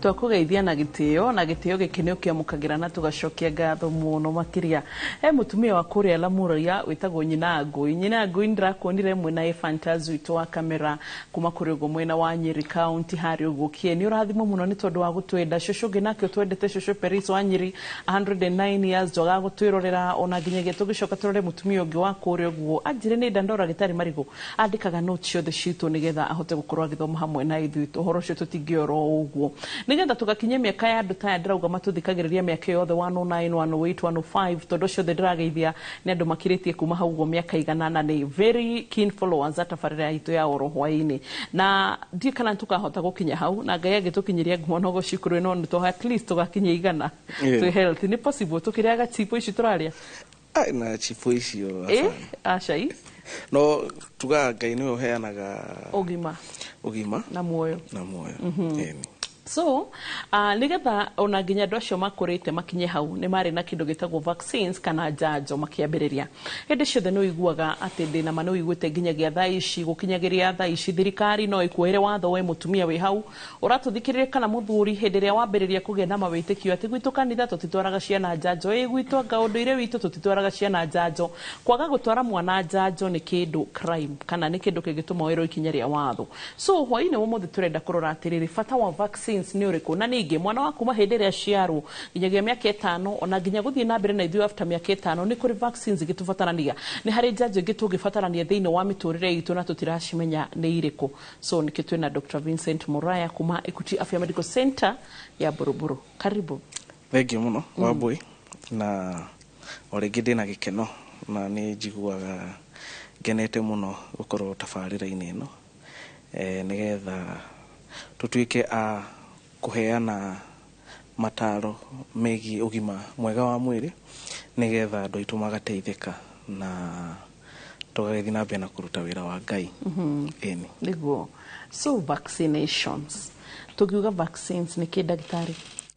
Twakũgeithia na gĩtĩo, na gĩtĩo gĩkĩ nĩ ũkĩamũkagĩra na tũgacokia ngatho mũno makĩria. He mũtumia wa kũrĩa Lamuria wĩtagwo Nyina Ngũi. Nyina Ngũi, ndĩrakuonire mwena Efantas witũ wa kamera kuma kũrĩ ũguo mwena wa Nyeri County harĩa ũguo Kieni. Ũrathimwo mũno nĩ tondũ wa gũtwenda. Cũcũ ũngĩ nake ũtwendete, cũcũ Peris wa Nyeri, 109 years, ndwagaga gũtwĩrorera ona nginyagia. Tũgĩcoka tũrore mũtumia ũngĩ wa kũrĩa ũguo anjĩre nĩ ndandora gĩtarĩ marigũ, andĩkaga notes ciothe citũ nĩgetha ahote gũkorwo agĩthoma hamwe na ithuĩ. Ũhoro ũcio tũtingĩora o ũguo, nĩgetha tũgakinyia mĩaka ya andũ ta aya ndĩrauga matũthikagĩrĩria mĩaka yothe 109, 108, 105, tondũ ũcio othe ndĩrageithia nĩ andũ makirĩtie kuma hau ũguo mĩaka 100 na nĩ very keen followers a tabarĩra itũ ya oro hwaĩ-inĩ. Na ndiĩ kana nĩtũkahota gũkinya hau, na Ngai angĩtũkinyĩria ngumo na ũgocikũrĩ, no nĩ at least tũgakinyia 100. Twĩ healthy, nĩ possible tũkĩrĩaga chipo ici tũrarĩa? Ai, na chipo icio. Ĩ acai. No tugaga Ngai nĩwe ũheanaga ũgima ũgima na muoyo. Na muoyo. Ĩni. So nigetha ona nginya andũ acio makũrĩte makinye hau, nĩ marĩ na kĩndũ gĩtagwo vaccines kana njanjo makĩambĩrĩria. Hĩndĩ ciothe nĩ ũiguaga atĩ ndĩna ma nĩ ũiguĩte nginyagia thaa ici, gũkinyagĩria thaa ici thirikari no ĩkuoere watho. We mũtumia wĩ hau ũratũthikĩrĩria kana mũthuri, hĩndĩ ĩrĩa wambĩrĩria kũgĩa na mawĩtĩkio atĩ gwitũ kanitha tũtitwaraga ciana njanjo, ĩ gwitũ anga ũndũire witũ tũtitwaraga ciana njanjo, kwaga gũtwara mwana njanjo nĩ kĩndũ crime kana nĩ kĩndũ kĩngĩtũma wĩrwo ikinya rĩa watho. So hwaĩ-inĩ wa ũmũthĩ tũrenda kũrora atĩrĩrĩ, bata wa vaccines nĩ ũrĩkũ, na ningĩ mwana wa kuma hĩndĩ ĩrĩa aciarwo nginyagia mĩaka 5, ona nginya gũthiĩ na mbere na ithuĩ after mĩaka 5, nĩ kũrĩ vaccines ingĩtũbatarania, nĩ harĩ njanjo ingĩ tũngĩbatarania thĩinĩ wa mĩtũrĩre itũ na tũtiracimenya nĩ irĩkũ. So nĩkĩo twĩna Dr. Vincent Muraya kuma Equity Afya Medical Center ya Buruburu. Karibu. Thengiũ mũno, Wambui, na o rĩngĩ ndĩna gĩkeno na nĩ njiguaga ngenete mũno gũkorwo tabarĩra-inĩ ĩno, nĩgetha tũtuĩke a kũheana mataro megiĩ ũgima mwega wa mwĩrĩ, nĩgetha andũ aitũ magateithĩka na tũgagĩthiĩ na mbere na kũruta wĩra wa Ngai. Ĩni. Nĩguo. So vaccinations, tũkiuga vaccines nĩ kĩ, ndagĩtarĩ?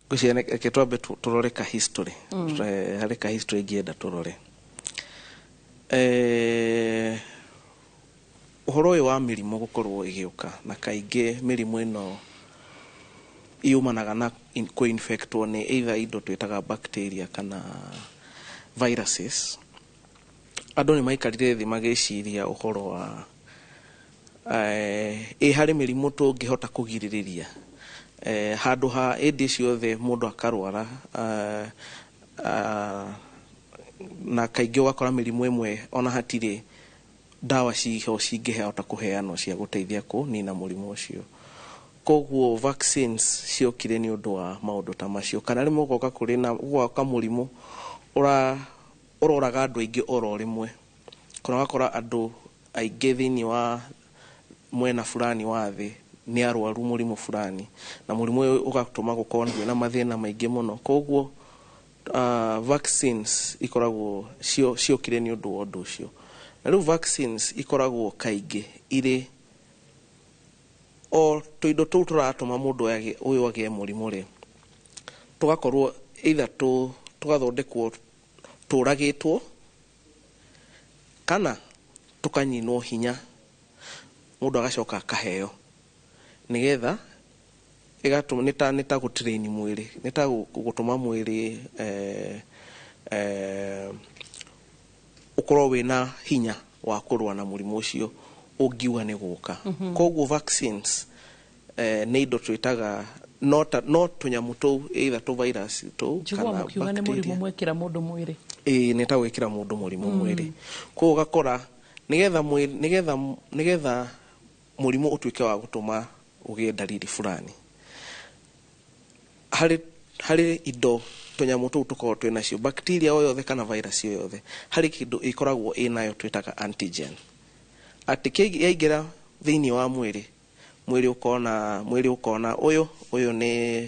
Ngwĩciria reke twambe tũrore ka history. Harĩ ka history ingĩenda tũrore. Ũhoro ũyũ wa mĩrimũ gũkorwo ĩgĩũka, na kaingĩ mĩrimũ ĩno yumanaga na kũ-infectwo nĩ either indo twĩtaga bacteria kana viruses. Andũ nĩ maikarire thĩ magĩciria ũhoro wa ĩ harĩ mĩrimũ tũngĩhota kũgirĩrĩria, handũ ha ĩndĩ ciothe mũndũ akarwara, na kaingĩ ũgakora mĩrimũ ĩmwe ona hatirĩ ndawa ciho cingĩhota kũheanwo cia gũteithia kũnina mũrimũ ũcio. Koguo vaccines ciokire nĩ ũndũ wa maũndũ ta macio, kana rĩmwe ũgoka kũrĩ na ũgoka mũrimũ ũroraga andũ aingĩ oro rĩmwe, kana ũgakora andũ aingĩ thĩinĩ wa mwena fulani wa thĩ nĩ arwaru mũrimũ fulani, na mũrimũ ũyũ ũgatũma gũkorwo kwĩna mathĩna maingĩ mũno. Koguo vaccines ikoragwo ciokire nĩ ũndũ wa ũndũ ũcio. Na rĩu vaccines ikoragwo kaingĩ irĩ o tũindo tũu tũratũma mũndũ ũyũ agĩe mũrimũ rĩ, tũgakorwo either tũgathondekwo tũragĩtwo kana tũkanyinwo hinya, mũndũ agacoka akaheo nĩgetha ĩgatũma nĩ ta gũtrain mwĩrĩ, nĩ ta gũtũma mwĩrĩ ũkorwo wĩna hinya wa kũrũa na mũrimũ ũcio ũngiuga nĩ gũka. Koguo vaccines nĩ indo twĩtaga no tũnyamũ tũu, either tũ virus tũu Njiguaga kana mũkiuga nĩ bacteria. mũrimũ mwekĩra mũndũ mwĩrĩ. Ĩĩ, nĩ ta gwĩkĩra mũndũ mũrimũ mwĩrĩ. Koguo ũgakora nĩgetha mwĩrĩ nĩgetha mũrimũ ũtuĩke wa gũtũma ũgĩe ndariri fulani, harĩ indo tũnyamũ tũu tũkoragwo twĩ nacio, bacteria o yothe kana virus o yothe, harĩ kĩndũ ĩkoragwo ĩnayo twĩtaga antigen, atĩ yaingĩra thĩinĩ wa mwĩrĩ, mwĩrĩ ũkona ũyũ nĩ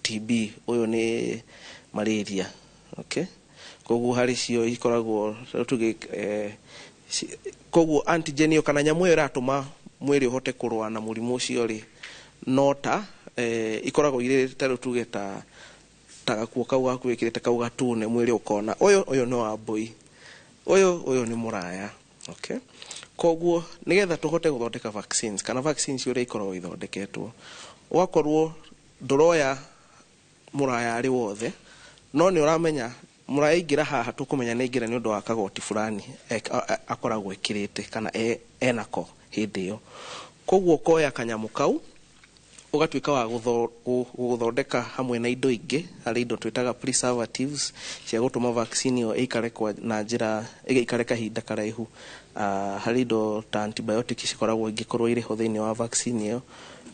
TB, ũyũ nĩ malaria, okay? Koguo harĩ cio ikoragwo tuge koguo antigen ĩyo kana nyamũ ĩyo ĩratũma mwĩrĩ ũhote kũrũa na mũrimũ ũcio rĩ, no ta ikoragwo irĩ ta rĩu tuge ta gakuo kau gaku wĩkĩrĩte kau gatune, mwĩrĩ ũkona ũyũ nĩ wa mbũi, ũyũ nĩ mũraya, okay? Koguo nĩgetha tũhote gũthondeka vaccines kana vaccines ũrĩa ikoragwo ithondeketwo, ũgakorwo Ndũroya mũraya arĩ wothe, no nĩ ũramenya mũraya aingĩra haha tũkũmenya nĩ aingĩra nĩ ũndũ wa kagoti fulani akoragwo ĩkĩrĩte kana enako hĩndĩ ĩyo. Koguo ũkoya kanyamũ kau ũgatuĩka wa gũthondeka hamwe na indo ingĩ. Harĩ indo twĩtaga preservatives cia gũtũma vaccine ĩyo ĩikare na njĩra ĩikare kahinda karaihu. Harĩ indo ta antibiotic cikoragwo ingĩkorwo irĩ ho thĩinĩ wa vaccine ĩyo,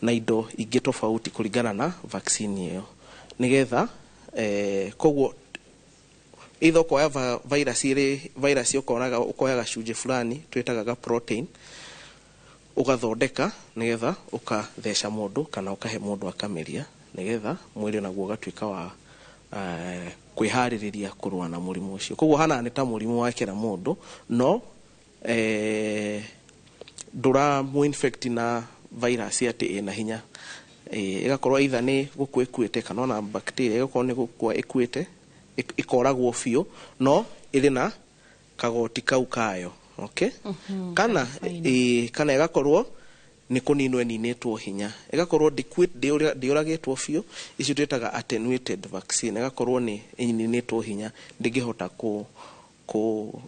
na indo ingĩ tofauti kũringana na vaccine ĩyo, nĩgetha koguo either ũkoya virus ĩrĩ virus, ũkoraga ũkoya gacunjĩ fulani twĩtaga ga protein, ũgathondeka nĩgetha ũkatheca mũndũ kana ũkahe mũndũ akameria, nĩgetha mwĩrĩ naguo ũgatuĩka wa kwĩharĩrĩria kũrũa na mũrimũ ũcio. Koguo hana nĩ ta mũrimũ wekĩra mũndũ, no ndũramũ-infect na virus atĩ ĩna hinya. Ĩgakorwo either nĩ gũkua ĩkuĩte kana ona bacteria ĩgakorwo nĩ gũkua ĩkuĩte, ĩkoragwo biũ, no ĩrĩ na kagoti kau kayo, okay? Kana kana ĩgakorwo nĩ kũninwo ĩninĩtwo hinya, ĩgakorwo ndĩũragĩtwo biũ. Icio twĩtaga attenuated vaccine. Ĩgakorwo nĩ ĩninĩtwo hinya, ndĩngĩhota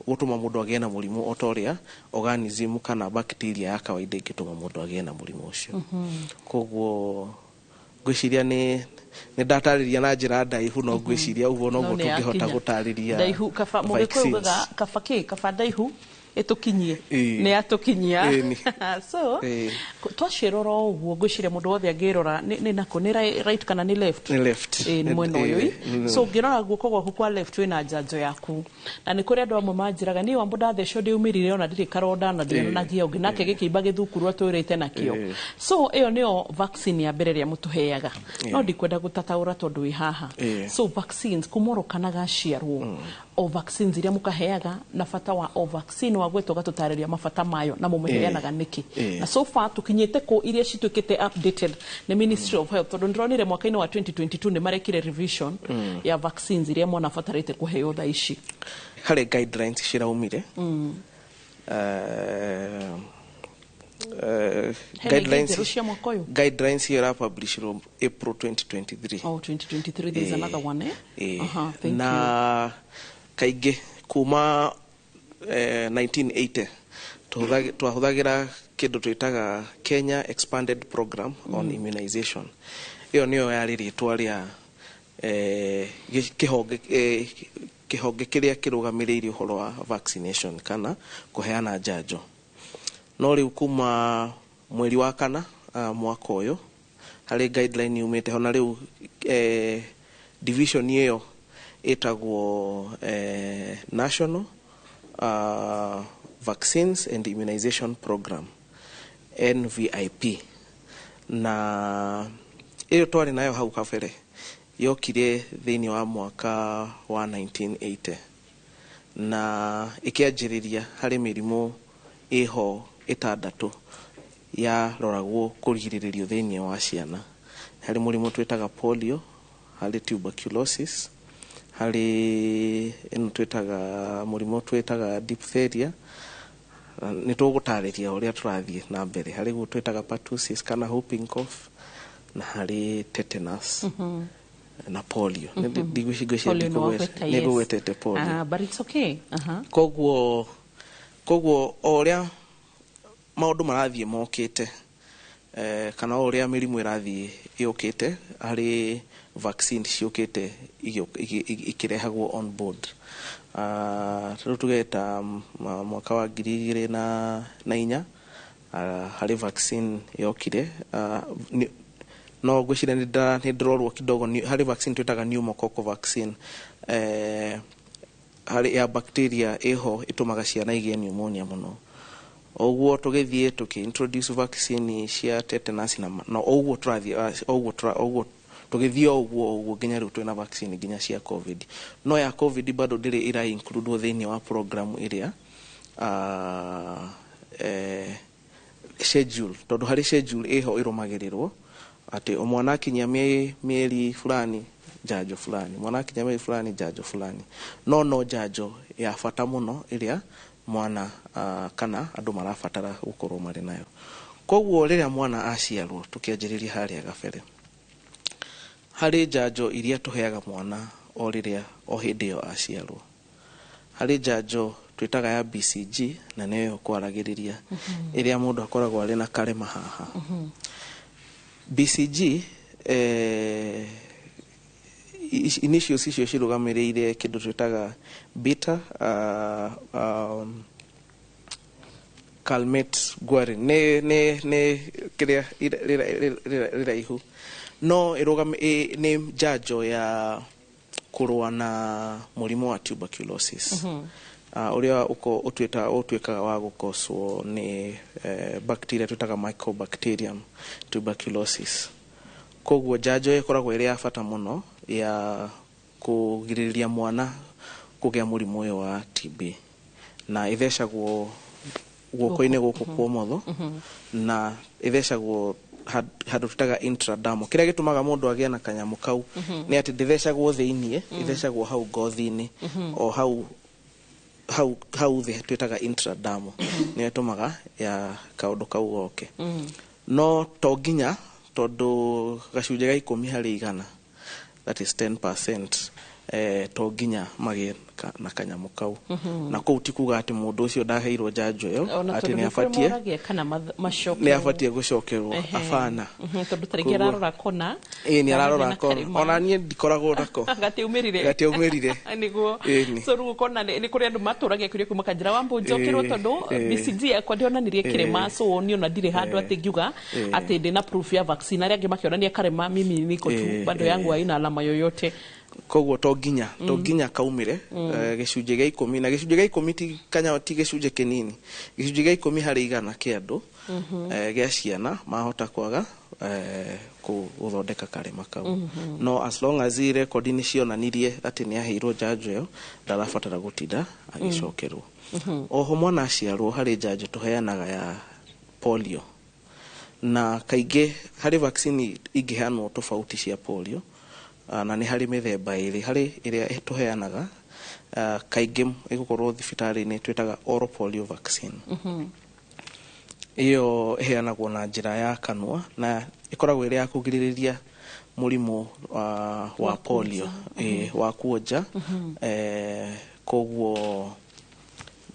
gũtũma mũndũ agĩe na mũrimũ o ta ũrĩa organism kana bacteria ya kawaida ĩngĩtũma mũndũ agĩe na mũrimũ ũcio. Koguo ngwĩciria nĩ ndatarĩria na njĩra ndaihu, no ngwĩciria ũguo noguo tũngĩhota gũtarĩria. Ndaihu kaba mũgĩkũyũ ugaga kaba kĩ kaba ndaihu ĩtũkinyie, nĩ yatũkinyia. So twacirora ũguo, ngwĩciria mũndũ wothe angĩrora nĩ nako nĩ right kana nĩ left? Nĩ left. Nĩ mwena ũyũ. So ũngĩrora guoko gwaku kwa left wĩna njanjo yaku, na nĩ kũrĩ andũ amwe manjĩraga niĩ wambo ndathecwo ndĩumĩrire ona ndirĩ karonda na ndionanagia ũngĩ nake gĩkĩimba gĩthukuru atwĩrĩte nakĩo. So ĩyo nĩyo vaccine ya mbere ĩrĩa mũtũheaga, no ndikwenda gũtataũra tondũ wĩ haha. So vaccines kumoro kana gaciarwo, o vaccines iria mũkaheaga na bata wa o vaccine wa gwetwo gatũtarĩria mabata mayo na mũmĩheanaga nĩkĩ, na so far tũkinyĩte kũ iria cituĩkĩte updated nĩ Ministry of Health, tondũ ndĩronire mwaka-inĩ wa 2022 nĩ marekire revision ya vaccines iria mwana abatarĩte kũheo thaa ici. Harĩ guidelines ciraumire, guidelines cia mwaka ũyũ. Guidelines ĩyo ĩrapublishirwo April 2023. Oh, 2023, there is another one, eh? Aha, thank. Na kaingĩ kuma 1980 twahũthagĩra kĩndũ twĩtaga Kenya Expanded Program on Immunization. Ĩyo nĩyo yarĩ rĩtwa rĩa kĩhonge kĩrĩa kĩrũgamĩrĩire ũhoro wa vaccination kana kũheana njanjo. No rĩu kuma mweri wa kana mwaka ũyũ harĩ guideline yumĩte ho, na rĩu division ĩyo ĩtagwo National Vaccines and Immunization Program, NVIP. Na ĩyo twarĩ nayo hau kabere yokire thĩinĩ wa mwaka wa 1980 na ĩkĩanjĩrĩria harĩ mĩrimũ ĩho ĩtandatũ yaroragwo kũrigĩrĩrio thĩinĩ wa ciana. Harĩ mũrimũ twĩtaga polio, harĩ tuberculosis, harĩ ĩno twĩtaga mũrimũ twĩtaga diphtheria, nĩ tũgũtarĩria ũrĩa tũrathiĩ na mbere, harĩ guo twĩtaga pertussis kana whooping cough, na harĩ tetanus na polio. Ndigwĩciria nĩngũgwetete polio. But it's okay. Koguo o ũrĩa maũndũ marathiĩ mokĩte, kana o ũrĩa mĩrimũ ĩrathiĩ yũkĩte, harĩ vaccine ciũkĩte ikĩrehagwo on board. Rĩu tuge ta mwaka wa 2004 harĩ vaccine yokire, no ngwĩciria nĩ ndĩrorwo kidogo. Harĩ vaccine twĩtaga pneumococcal vaccine, harĩ ya bacteria ĩho ĩtũmaga ciana igĩe pneumonia mũno. Ũguo tũgĩthiĩ tũkĩ introduce vaccine cia tetanus, na ũguo tũrathiĩ ũguo tũgĩthiĩ o ũguo ũguo nginya rĩu twĩna vaccine nginya cia COVID. No ya COVID bado ndĩrĩ ĩra include thĩinĩ wa program ĩrĩa schedule, tondũ harĩ schedule ĩho ĩrũmagĩrĩrwo atĩ o mwana akinyia mĩeri fulani njanjo fulani, mwana akinyia mĩeri fulani njanjo fulani. No njanjo ya bata mũno ĩrĩa mwana kana andũ marabatara gũkorwo marĩ nayo. Koguo rĩrĩa mwana aciarwo, tũkĩanjĩrĩria harĩa gabere, Harĩ njanjo iria tũheaga mwana o rĩrĩa o hĩndĩ ĩyo aciarwo. Harĩ njanjo twĩtaga ya BCG, na nĩyo kwaragĩrĩria ĩrĩa mũndũ akoragwo arĩ na karema haha. BCG initials icio cirũgamĩrĩire kĩndũ twĩtaga beta Calmette Guerin, nĩ kĩrĩa rĩraihu, no ĩrũgame nĩ njanjo ya kũrũa na mũrimũ wa tuberculosis, ũrĩa ũtuĩkaga wa gũkoswo nĩ bacteria twĩtaga Mycobacterium tuberculosis. Koguo njanjo ĩkoragwo ĩrĩ ya bata mũno ya kũgirĩrĩria mwana kũgĩa mũrimũ ũyũ wa TB, na ĩthecagwo guoko-inĩ gũkũ kwa ũmotho, na ĩthecagwo handũ twĩtaga intradermal. Kĩrĩa gĩtũmaga mũndũ agĩe na kanyamũ kau nĩ atĩ ndĩthecagwo thĩiniĩ, ĩthecagwo hau ngothi-inĩ, o hau hau hau thĩ twĩtaga intradermal, nĩyo ĩtũmaga ya kaũndũ kau goke. No to nginya, tondũ gacunjĩ ga 10 harĩ igana, that is 10%, to nginya magĩe na kanyamũ kau. Na kũu ti kuga atĩ mũndũ ũcio ndaheirwo njanjo ĩyo Ona atĩ tondũ nĩ nĩ kũrĩ abatie moragia kana macokerwo. Nĩ abatie gũcokerwo, abana. Tondũ ta rĩngĩ ararora kona. Ĩĩ, nĩ ararora na kona. karĩma. Ona niĩ ndikoragwo nako. Gatiumĩrire. Gatiaumĩrire. Nĩguo. Ĩni. So rĩu ũkona nĩ kũrĩ andũ matũragia kĩũria kuma kanjĩra wa mbũ njokerwo, tondũ BCG yakwa ndĩonanirie kĩrĩma, so niĩ ona ndirĩ handũ atĩ ngiuga atĩ ndĩ na proof ya vaccine. Arĩa angĩ makĩonania karĩma, mimi niko tu, bado yangu haina alama yoyote. Koguo to nginya kaumire. Gĩcunjĩ gĩa 10, na gĩcunjĩ gĩa 10 ti kanya, ti gĩcunjĩ kĩnini, gĩcunjĩ gĩa 10 harĩ igana kĩa andũ, gĩa ciana mahota kwaga gũthondeka karĩma kau. No as long as rekondi nĩ cionanirie atĩ nĩ aheirwo njanjo ĩyo, ndarabatara gũtinda agĩcokerwo. Oho mwana aciarwo harĩ njanjo tũheanaga ya polio, na kaingĩ harĩ vaccine ingĩheanwo tofauti cia polio. Na nĩ harĩ mĩthemba ĩrĩ. Harĩ ĩrĩa tũheanaga kaingĩ ĩgũkorwo thibitarĩ-inĩ, twĩtaga oral polio vaccine. Ĩyo ĩheanagwo na njĩra ya kanua na ĩkoragwo ĩrĩ ya kũgirĩrĩria mũrimũ wa polio, wa kuonja. Koguo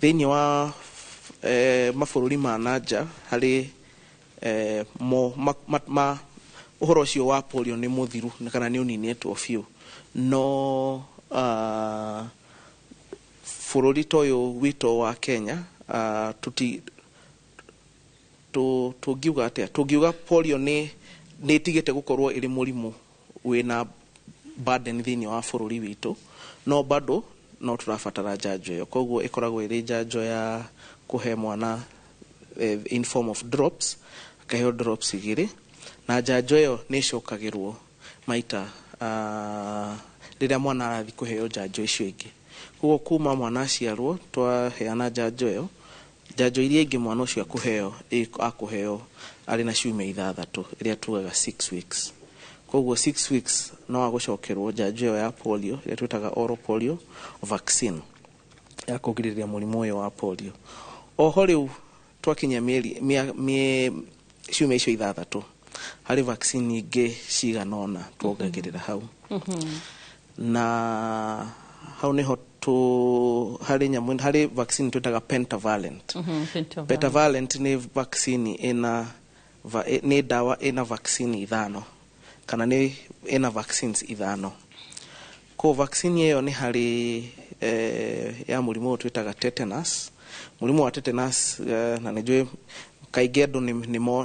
thĩinĩ wa mabũrũri ma nanja harĩ mo, ma, ma, ma, ũhoro ũcio wa polio nĩ mũthiru na kana nĩ ũninĩtwo biũ, no bũrũri ta ũyũ witũ wa Kenya, tuti tũngiuga atĩa? Tũngiuga polio nĩ ĩtigĩte gũkorwo ĩrĩ mũrimũ wĩna burden thĩinĩ wa bũrũri witũ, no bado no tũrabatara njanjo ĩyo. Koguo ĩkoragwo ĩrĩ njanjo ya kũhe mwana in form of drops, akaheo drops igĩrĩ, na njanjo ĩyo nĩ ĩcokagĩrwo maita rĩrĩa mwana arathiĩ kũheo njanjo icio ingĩ. Koguo kuma mwana aciarwo twaheana njanjo ĩyo, njanjo iria ingĩ mwana ũcio akũheo arĩ na ciumia 6, ĩrĩa tugaga 6 weeks. Koguo 6 weeks no agũcokerwo njanjo ĩyo ya polio ĩrĩa twĩtaga oral polio vaccine ya kũgirĩrĩria mũrimũ ũyũ wa polio. Oho rĩu twakinya mĩeri ciumia icio 6, harĩ vaccine ingĩ cigana ũna tuongagĩrĩra hau, na hau nĩho tu harĩ nyamũ, harĩ vaccine twĩtaga pentavalent. Pentavalent. Pentavalent nĩ vaccine ĩna nĩ ndawa ĩna vaccine ithano, kana nĩ ĩna vaccines ithano. Ko vaccine ĩyo nĩ harĩ ya mũrimũ ũyũ twĩtaga tetanus, mũrimũ wa tetanus. Na nĩ njũĩ kaingĩ andũ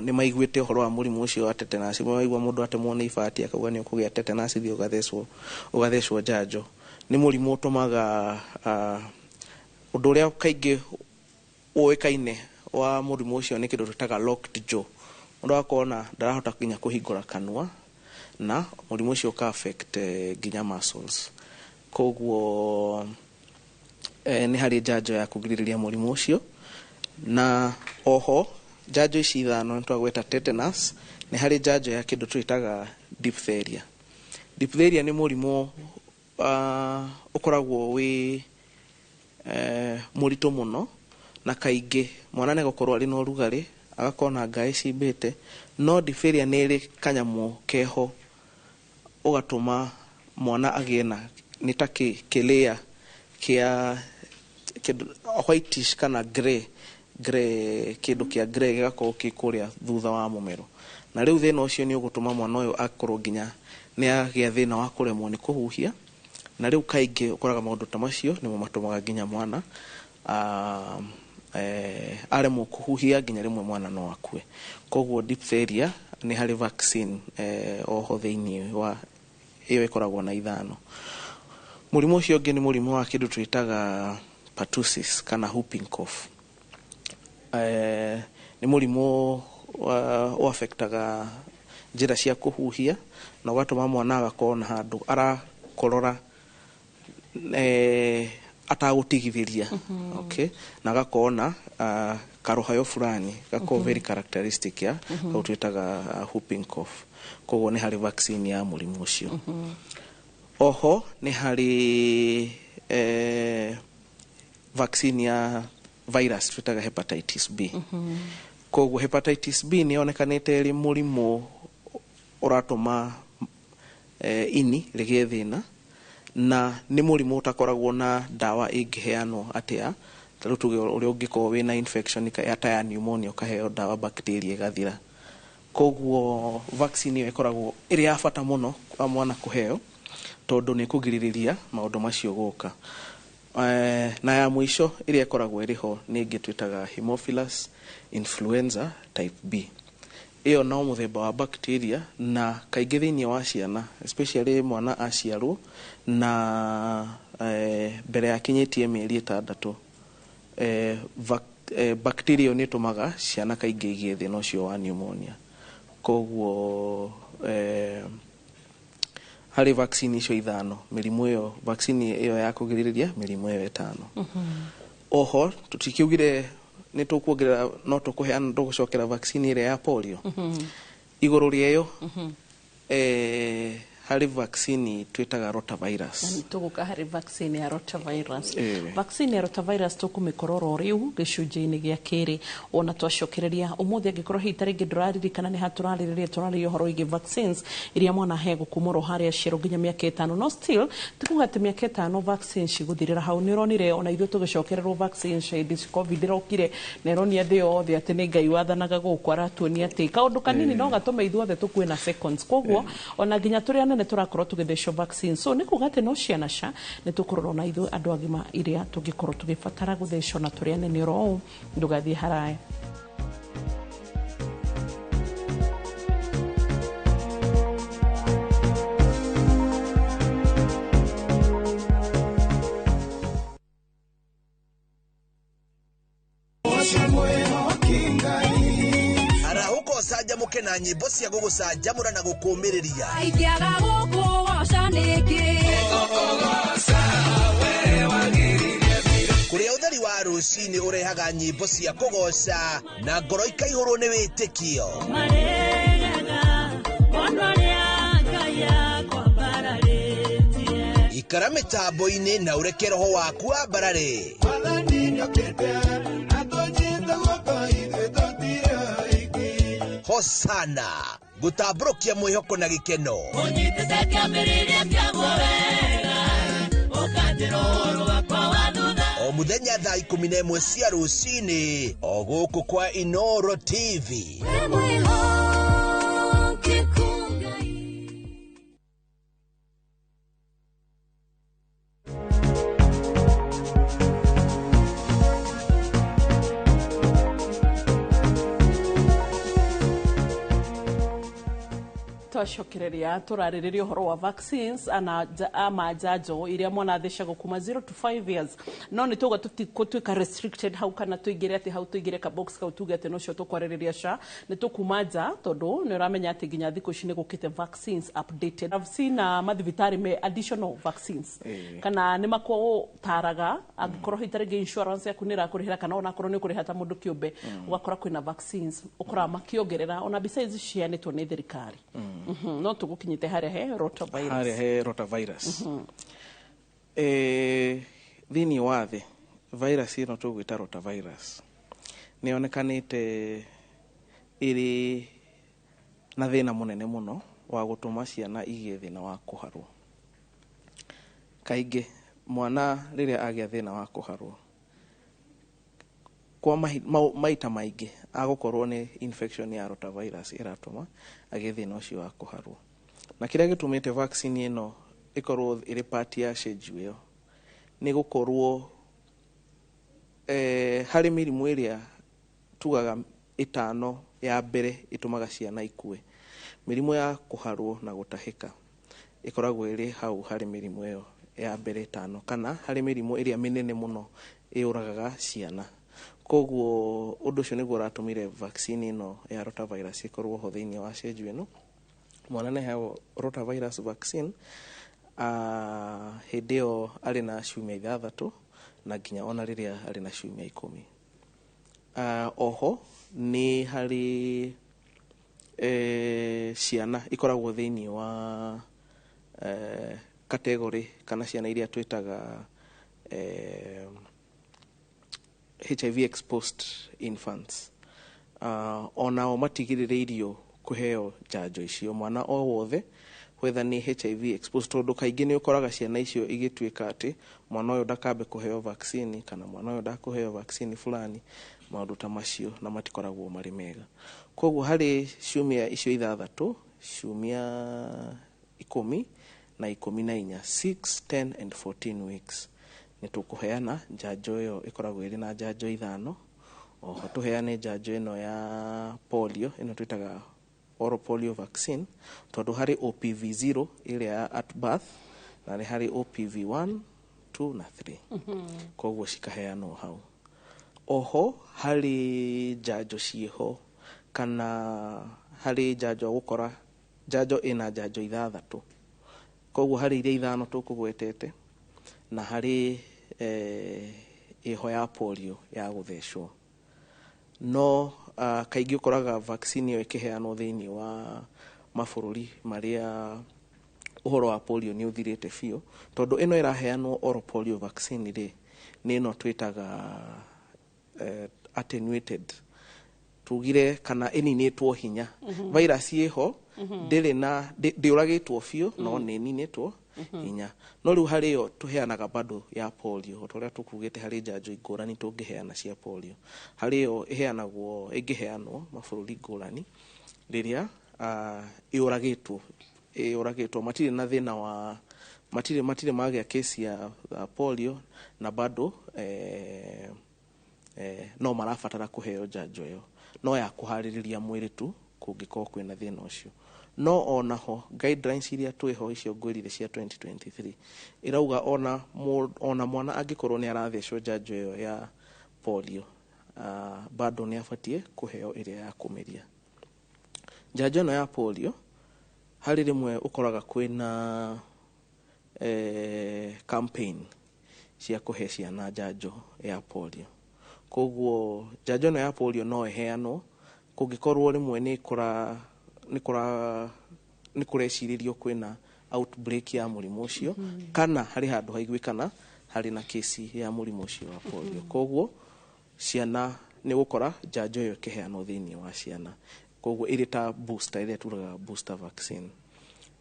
nĩ maiguĩte ũhoro wa mũrimũ ũcio wa tetanus. Maigua mũndũ atemwo nĩ ibati akauga nĩ ũkũgĩa tetanus, thiĩ ũgathecwo njanjo. Nĩ mũrimũ ũtũmaga ũndũ ũrĩa kaingĩ ũĩkaine wa mũrimũ ũcio nĩ kĩndũ twĩtaga locked jaw, mũndũ agakorwo na ndarahota nginya kũhingũra kanua, na mũrimũ ũcio ũka affect nginya muscles. Koguo nĩ harĩ njanjo ya kũgirĩrĩria mũrimũ ũcio. Na oho njanjo ici ithano nĩ twagweta tetanus, nĩ harĩ njanjo ya kĩndũ twĩtaga diphtheria. Diphtheria nĩ mũrimũ ũkoragwo wĩ mũritũ mũno, na kaingĩ mwana nĩ egũkorwo arĩ na ũrugarĩ, agakorwo na ngaĩ cimbĩte. No diphtheria nĩ ĩrĩ kanyamũ keho ũgatũma mwana agĩe na nĩ ta kĩlĩa kĩa whitish kana grey kĩndũ kĩa grey gĩgakorwo kĩ kũrĩa thutha wa mũmero. Na rĩu thĩna ũcio nĩ ũgũtũma mwana ũyũ akorwo nginya nĩ agĩa thĩna wa kũremwo nĩ kũhuhia. Na rĩu kaingĩ ũkoraga maũndũ ta macio nĩmo matũmaga nginya mwana aremwo kũhuhia, nginya rĩmwe mwana no akue. Koguo diphtheria nĩ harĩ vaccine oho thĩinĩ wa ĩyo ĩkoragwo na 5. Mũrimũ ũcio ũngĩ nĩ mũrimũ wa kĩndũ twĩtaga pertussis kana whooping cough. Nĩ mũrimũ ũaffectaga njĩra cia kũhuhia na ũgatũma mwana agakorwo na handũ arakorora atagũtigithĩria. Okay, na agakorwo na karũhayo fulani gakorwo very characteristic ya kau twĩtaga whooping cough. Koguo nĩ harĩ vaccine ya mũrimũ ũcio. Oho nĩ harĩ vaccine ya virus twĩtaga hepatitis B. Koguo hepatitis B nĩ yonekanĩte ĩrĩ mũrimũ ũratũma ini rĩgĩe thĩna, na nĩ mũrimũ ũtakoragwo na ndawa ĩngĩheanwo atĩa. Ta rĩu tuge ũrĩa ũngĩkorwo wĩna infection ta ya pneumonia ũkaheo ndawa bacteria ĩgathira. Koguo vaccine ĩyo ĩkoragwo ĩrĩ ya bata mũno kwa mwana kũheo, tondũ nĩ kũgirĩrĩria maũndũ macio gũka. Na ya mũico ĩrĩa ĩkoragwo ĩrĩ ho nĩ ĩngĩ twĩtaga Haemophilus influenza type B. Ĩyo no mũthemba wa bacteria, na kaingĩ thĩinĩ wa ciana, especially mwana aciarwo na mbere ya akinyĩtie mĩeri 6, bacteria ĩyo nĩ ĩtũmaga ciana kaingĩ igĩe thĩna ũcio wa pneumonia. Koguo harĩ vaccine icio 5, mĩrimũ ĩyo, vaccine ĩyo ya kũgirĩrĩria mĩrimũ ĩyo 5. Oho tũtikiugire nĩ tũkuongerera, no tũkũheana, tũgũcokera vaccine ĩrĩa ya polio. Igũrũ rĩa ĩyo, harĩ vaccine twĩtaga rotavirus. Tũgũka harĩ vaccine ya rotavirus. Vaccine ya rotavirus tũkũmĩkorora o rĩu gĩcunjĩ-inĩ gĩa kerĩ, ona twacokereria ũmũthĩ. Angĩkorwo hihi ta rĩngĩ ndũraririkana nĩ ha tũrarĩrĩria, tũrarĩrĩria ũhoro wĩgiĩ vaccines iria mwana aheagwo kuma oro harĩa aciarwo nginya mĩaka 5. No still tikuga atĩ mĩaka 5 vaccines cigũthirĩra hau. Nĩ ũronire ona ithuĩ tũgĩcokererwo vaccines hĩndĩ COVID ĩrokire, na ĩronia thĩ yothe atĩ nĩ Ngai wathanaga gũkũ, aratuonia atĩ kaũndũ kanini no gatũme ithuothe tũkue na seconds. Koguo ona nginya tũrĩ anene tũrakorwo tũgĩthecwo vaccine, so nĩ kuga atĩ no ciana ca nĩ tũkũrorwo na ithuĩ andũ agima iria tũngĩkorwo tũgĩbatara gũthecwo na tũrĩ anene oro ũũ. Ndũgathiĩ haraya. Arahũka ũcanjamũke na nyĩmbo cia gũgũcanjamũra na gũkũũmĩrĩria. Ingĩaga gũkũgoca nĩkĩ? Kũrĩa ũtheri wa rũcinĩ ũrehaga nyĩmbo cia kũgoca na ngoro ikaihũrwo nĩ wĩtĩkio. Ikara mĩtambo-inĩ na ũreke roho waku wambarare. Hosana gũtambũrũkia mwĩhoko na gĩkeno. Ũnyitĩte kĩambĩrĩria kĩaguo wega, ũkanjĩra ũhoro wakwa wa thutha. O mũthenya thaa 11 cia rũcinĩ, o gũkũ kwa Inoro TV. Wĩ mwĩhokeku Ngai. Twacokereria tũrarĩrĩria ũhoro wa vaccines ana ama njanjo iria mwana athecagwo kuma 0 to 5 years. No nĩ tuga tũtigũtuĩka restricted hau, kana tũingĩre atĩ hau tũingĩre ka box kau tuge atĩ nocio tũkwarĩrĩria ca nĩ tũkuma nja, tondũ nĩ ũramenya atĩ nginya thikũ ici nĩ gũkĩte vaccines updated. I've seen mathibitarĩ me additional vaccines, kana nĩ makũtaraga angĩkorwo hihi ta rĩngĩ insurance yaku nĩ ĩrakũrĩhĩra, kana onakorwo nĩ ũkũrĩha ta mũndũ kĩũmbe, ũgakora kwĩna vaccines ũkoraga makĩongerera ona besides ciheanĩtwo nĩ thirikari. No tũgũkinyĩte harĩa he rotavirus. Harĩa he rotavirus. Thĩinĩ wa thĩ virus ĩno tũgwĩta rotavirus nĩ yonekanĩte ĩrĩ na thĩna mũnene mũno. wa gũtũma ciana igĩe thĩna wa kũharwo. Kaingĩ mwana rĩrĩa agĩa thĩna wa kũharwo kwa maita maingĩ agũkorwo nĩ infection ya rotavirus ĩratũma agĩe thĩna ũcio wa kũharwo. Na kĩrĩa gĩtũmĩte vaccine ĩno ĩkorwo ĩrĩ part ya schedule ĩyo nĩ gũkorwo harĩ mĩrimũ ĩrĩa tugaga ĩtano ya mbere ĩtũmaga ciana ikue, mĩrimũ ya kũharwo na gũtahĩka ĩkoragwo ĩrĩ hau harĩ mĩrimũ ĩyo ya mbere ĩtano, kana harĩ mĩrimũ ĩrĩa mĩnene mũno ĩũragaga ciana. Koguo ũndũ ũcio nĩguo ũratũmire vaccine ĩno ya rotavirus ĩkorwo ho thĩinĩ wa schedule ĩno. Mwana nĩ aheagwo rotavirus vaccine hĩndĩ ĩyo arĩ na ciumia 6 na nginya ona rĩrĩa arĩ na ciumia 10. Oho nĩ harĩ ciana ikoragwo thĩinĩ wa category kana ciana iria twĩtaga HIV exposed infants. Onao matigĩrĩrĩirio kũheo njanjo icio. Mwana o wothe whether nĩ HIV exposed, tondũ kaingĩ nĩ ũkoraga ciana icio igĩtuĩka atĩ mwana ũyũ ndakambe kũheo vaccine kana mwana ũyũ ndakũheo vaccine fulani, maũndũ ta macio, na matikoragwo marĩ mega. Koguo harĩ ciumia icio 6, ciumia 10 na 14, 6, 10 and 14 weeks nĩ tũkũheana njanjo ĩyo ĩkoragwo ĩrĩ na njanjo 5. Oho tũheane njanjo ĩno ya polio, ĩno twĩtaga oral polio vaccine, tondũ harĩ OPV0 ĩrĩa ya at birth na nĩ harĩ OPV1, 2 na 3. Koguo cikaheanwo hau. Oho harĩ njanjo ciĩho kana harĩ njanjo gũkora njanjo ĩna njanjo 6. Koguo harĩ iria 5 tũkũgwetete na harĩ ĩho ya polio ya gũthecwo. No kaingĩ ũkoraga vaccine ĩyo ĩkĩheanwo thĩinĩ wa mabũrũri marĩa ũhoro wa polio nĩ ũthirĩte biũ, tondũ ĩno ĩraheanwo oral polio vaccine rĩ, nĩ ĩno twĩtaga attenuated, tugire kana ĩninĩtwo hinya. Virus ĩho ndĩrĩ na ndĩũragĩtwo biũ, no nĩ ĩninĩtwo hinya. No rĩu harĩ yo tũheanaga bado ya polio, o ta ũrĩa tũkugĩte harĩ njanjo ngũrani tũngĩheana cia polio. Harĩ yo ĩheanagwo, ĩngĩheanwo mabũrũri ngũrani rĩrĩa ĩũragĩtwo, matirĩ na thĩna wa matirĩ magĩa kesi ya polio na bado no marabatara kũheo njanjo ĩyo, no ya kũharĩrĩria mwĩrĩ tu kũngĩkorwo kwĩna thĩna ũcio. No onaho guidelines iria twĩho icio ngwĩrire cia 2023 irauga ona mwana angĩkorwo nĩ arathecwo njanjo ĩyo ya polio, bado nĩ abatiĩ kũheo ĩrĩa ya kũmĩria. Njanjo ĩno ya polio harĩ rĩmwe ũkoraga kwĩna campaign cia kũhe ciana njanjo ya polio. Koguo njanjo ĩno ya polio no ĩheanwo kũngĩkorwo rĩmwe nĩ kũrecirĩrio kwĩna outbreak ya mũrimũ ũcio, kana harĩ handũ haiguĩkana harĩ na kesi ya mũrimũ ũcio wa polio. Koguo ciana nĩ gũkora njanjo ĩyo ĩkĩheanwo thĩinĩ wa ciana, koguo ĩrĩ ta booster ĩrĩa turaga booster vaccine.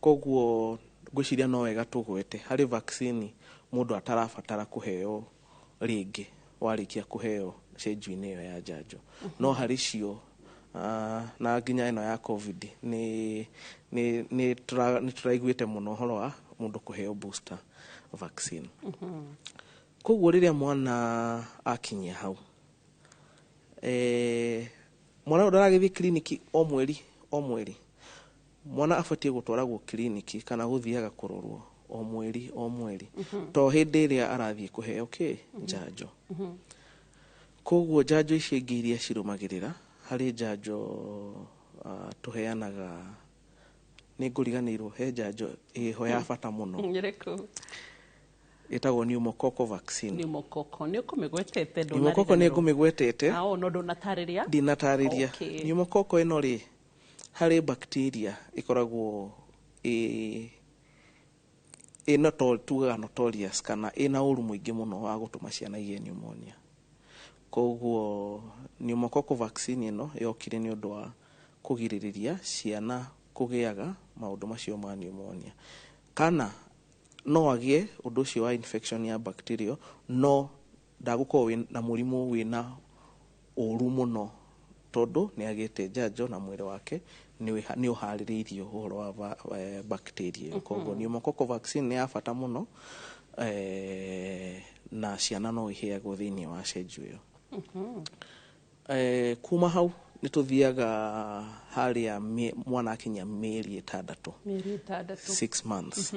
Koguo ngwĩciria no wega tũgwete harĩ vaccine mũndũ atarabatara kũheo rĩngĩ warĩkia kũheo chenjo-inĩ ĩyo ya njanjo. No harĩ cio na nginya ĩno ya COVID nĩ tũraiguĩte mũno ũhoro wa mũndũ kũheo booster vaccine. Koguo rĩrĩa mwana akinyia hau, mwana ũyũ ndaragĩthiĩ kiriniki o mweri o mweri. Mwana abatiĩ gũtwaragwo kiriniki kana gũthiaga kũrorwo o mweri o mweri, to hĩndĩ ĩrĩa arathiĩ kũheo kĩ njanjo. Koguo njanjo icio ingĩ iria cirũmagĩrĩra, harĩ njanjo tũheanaga, nĩ ngũriganĩirwo, he njanjo ĩho ya bata mũno ĩtagwo pneumococcal vaccine. Pneumococcal nĩ ũkũmĩgwetete? Pneumococcal nĩ ngũmĩgwetete. No ndũnatarĩria? Ndinatarĩria. Pneumococcal ĩno rĩ, harĩ bacteria ĩkoragwo ĩ tugaga notorious kana ĩna ũru mũingĩ mũno wa gũtũma ciana igĩe pneumonia. Koguo pneumococcal vaccine ĩno yokire nĩ ũndũ wa kũgirĩrĩria ciana kũgĩaga maũndũ macio ma pneumonia, kana no agĩe ũndũ ũcio wa infection ya bacterial, no ndagũkorwo wĩ na mũrimũ wĩna ũru mũno, tondũ nĩ agĩte njanjo na mwĩrĩ wake nĩ ũharĩrĩirio ũhoro wa bacteria ĩyo. Koguo pneumococcal vaccine nĩ ya bata mũno, na ciana no iheagwo thĩinĩ wa schedule ĩyo. Kuma hau nĩ tũthiaga harĩa mwana akinya mĩeri 6. Mĩeri 6. 6 months.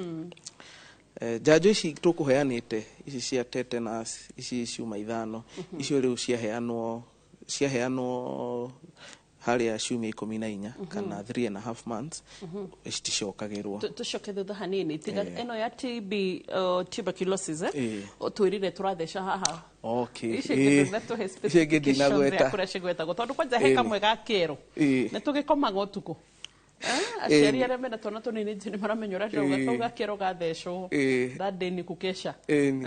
Njanjo ici tũkũheanĩte ici cia tetanus, ici ciuma 5, icio rĩu ciaheanwo harĩa ciumia 14 kana 3.5 months, citicokagĩrwo. Tũcoke thutha hanini, tiga ĩno ya TB, tuberculosis, eh? Ĩĩ. Twĩrire tũratheca haha. Ici ingĩ ndũnatũhe. Ici ingĩ ndinagweta. Kũrĩa cigwetagwo, tondũ kwanja he kamwe ga kĩero nĩ tũgĩkomaga ũtukũ. Aciari arĩa mena twana tũnini nĩ maramenya ũrĩa ndĩrauga. Kau ga kĩero gathecwo that day nĩ kũkeca.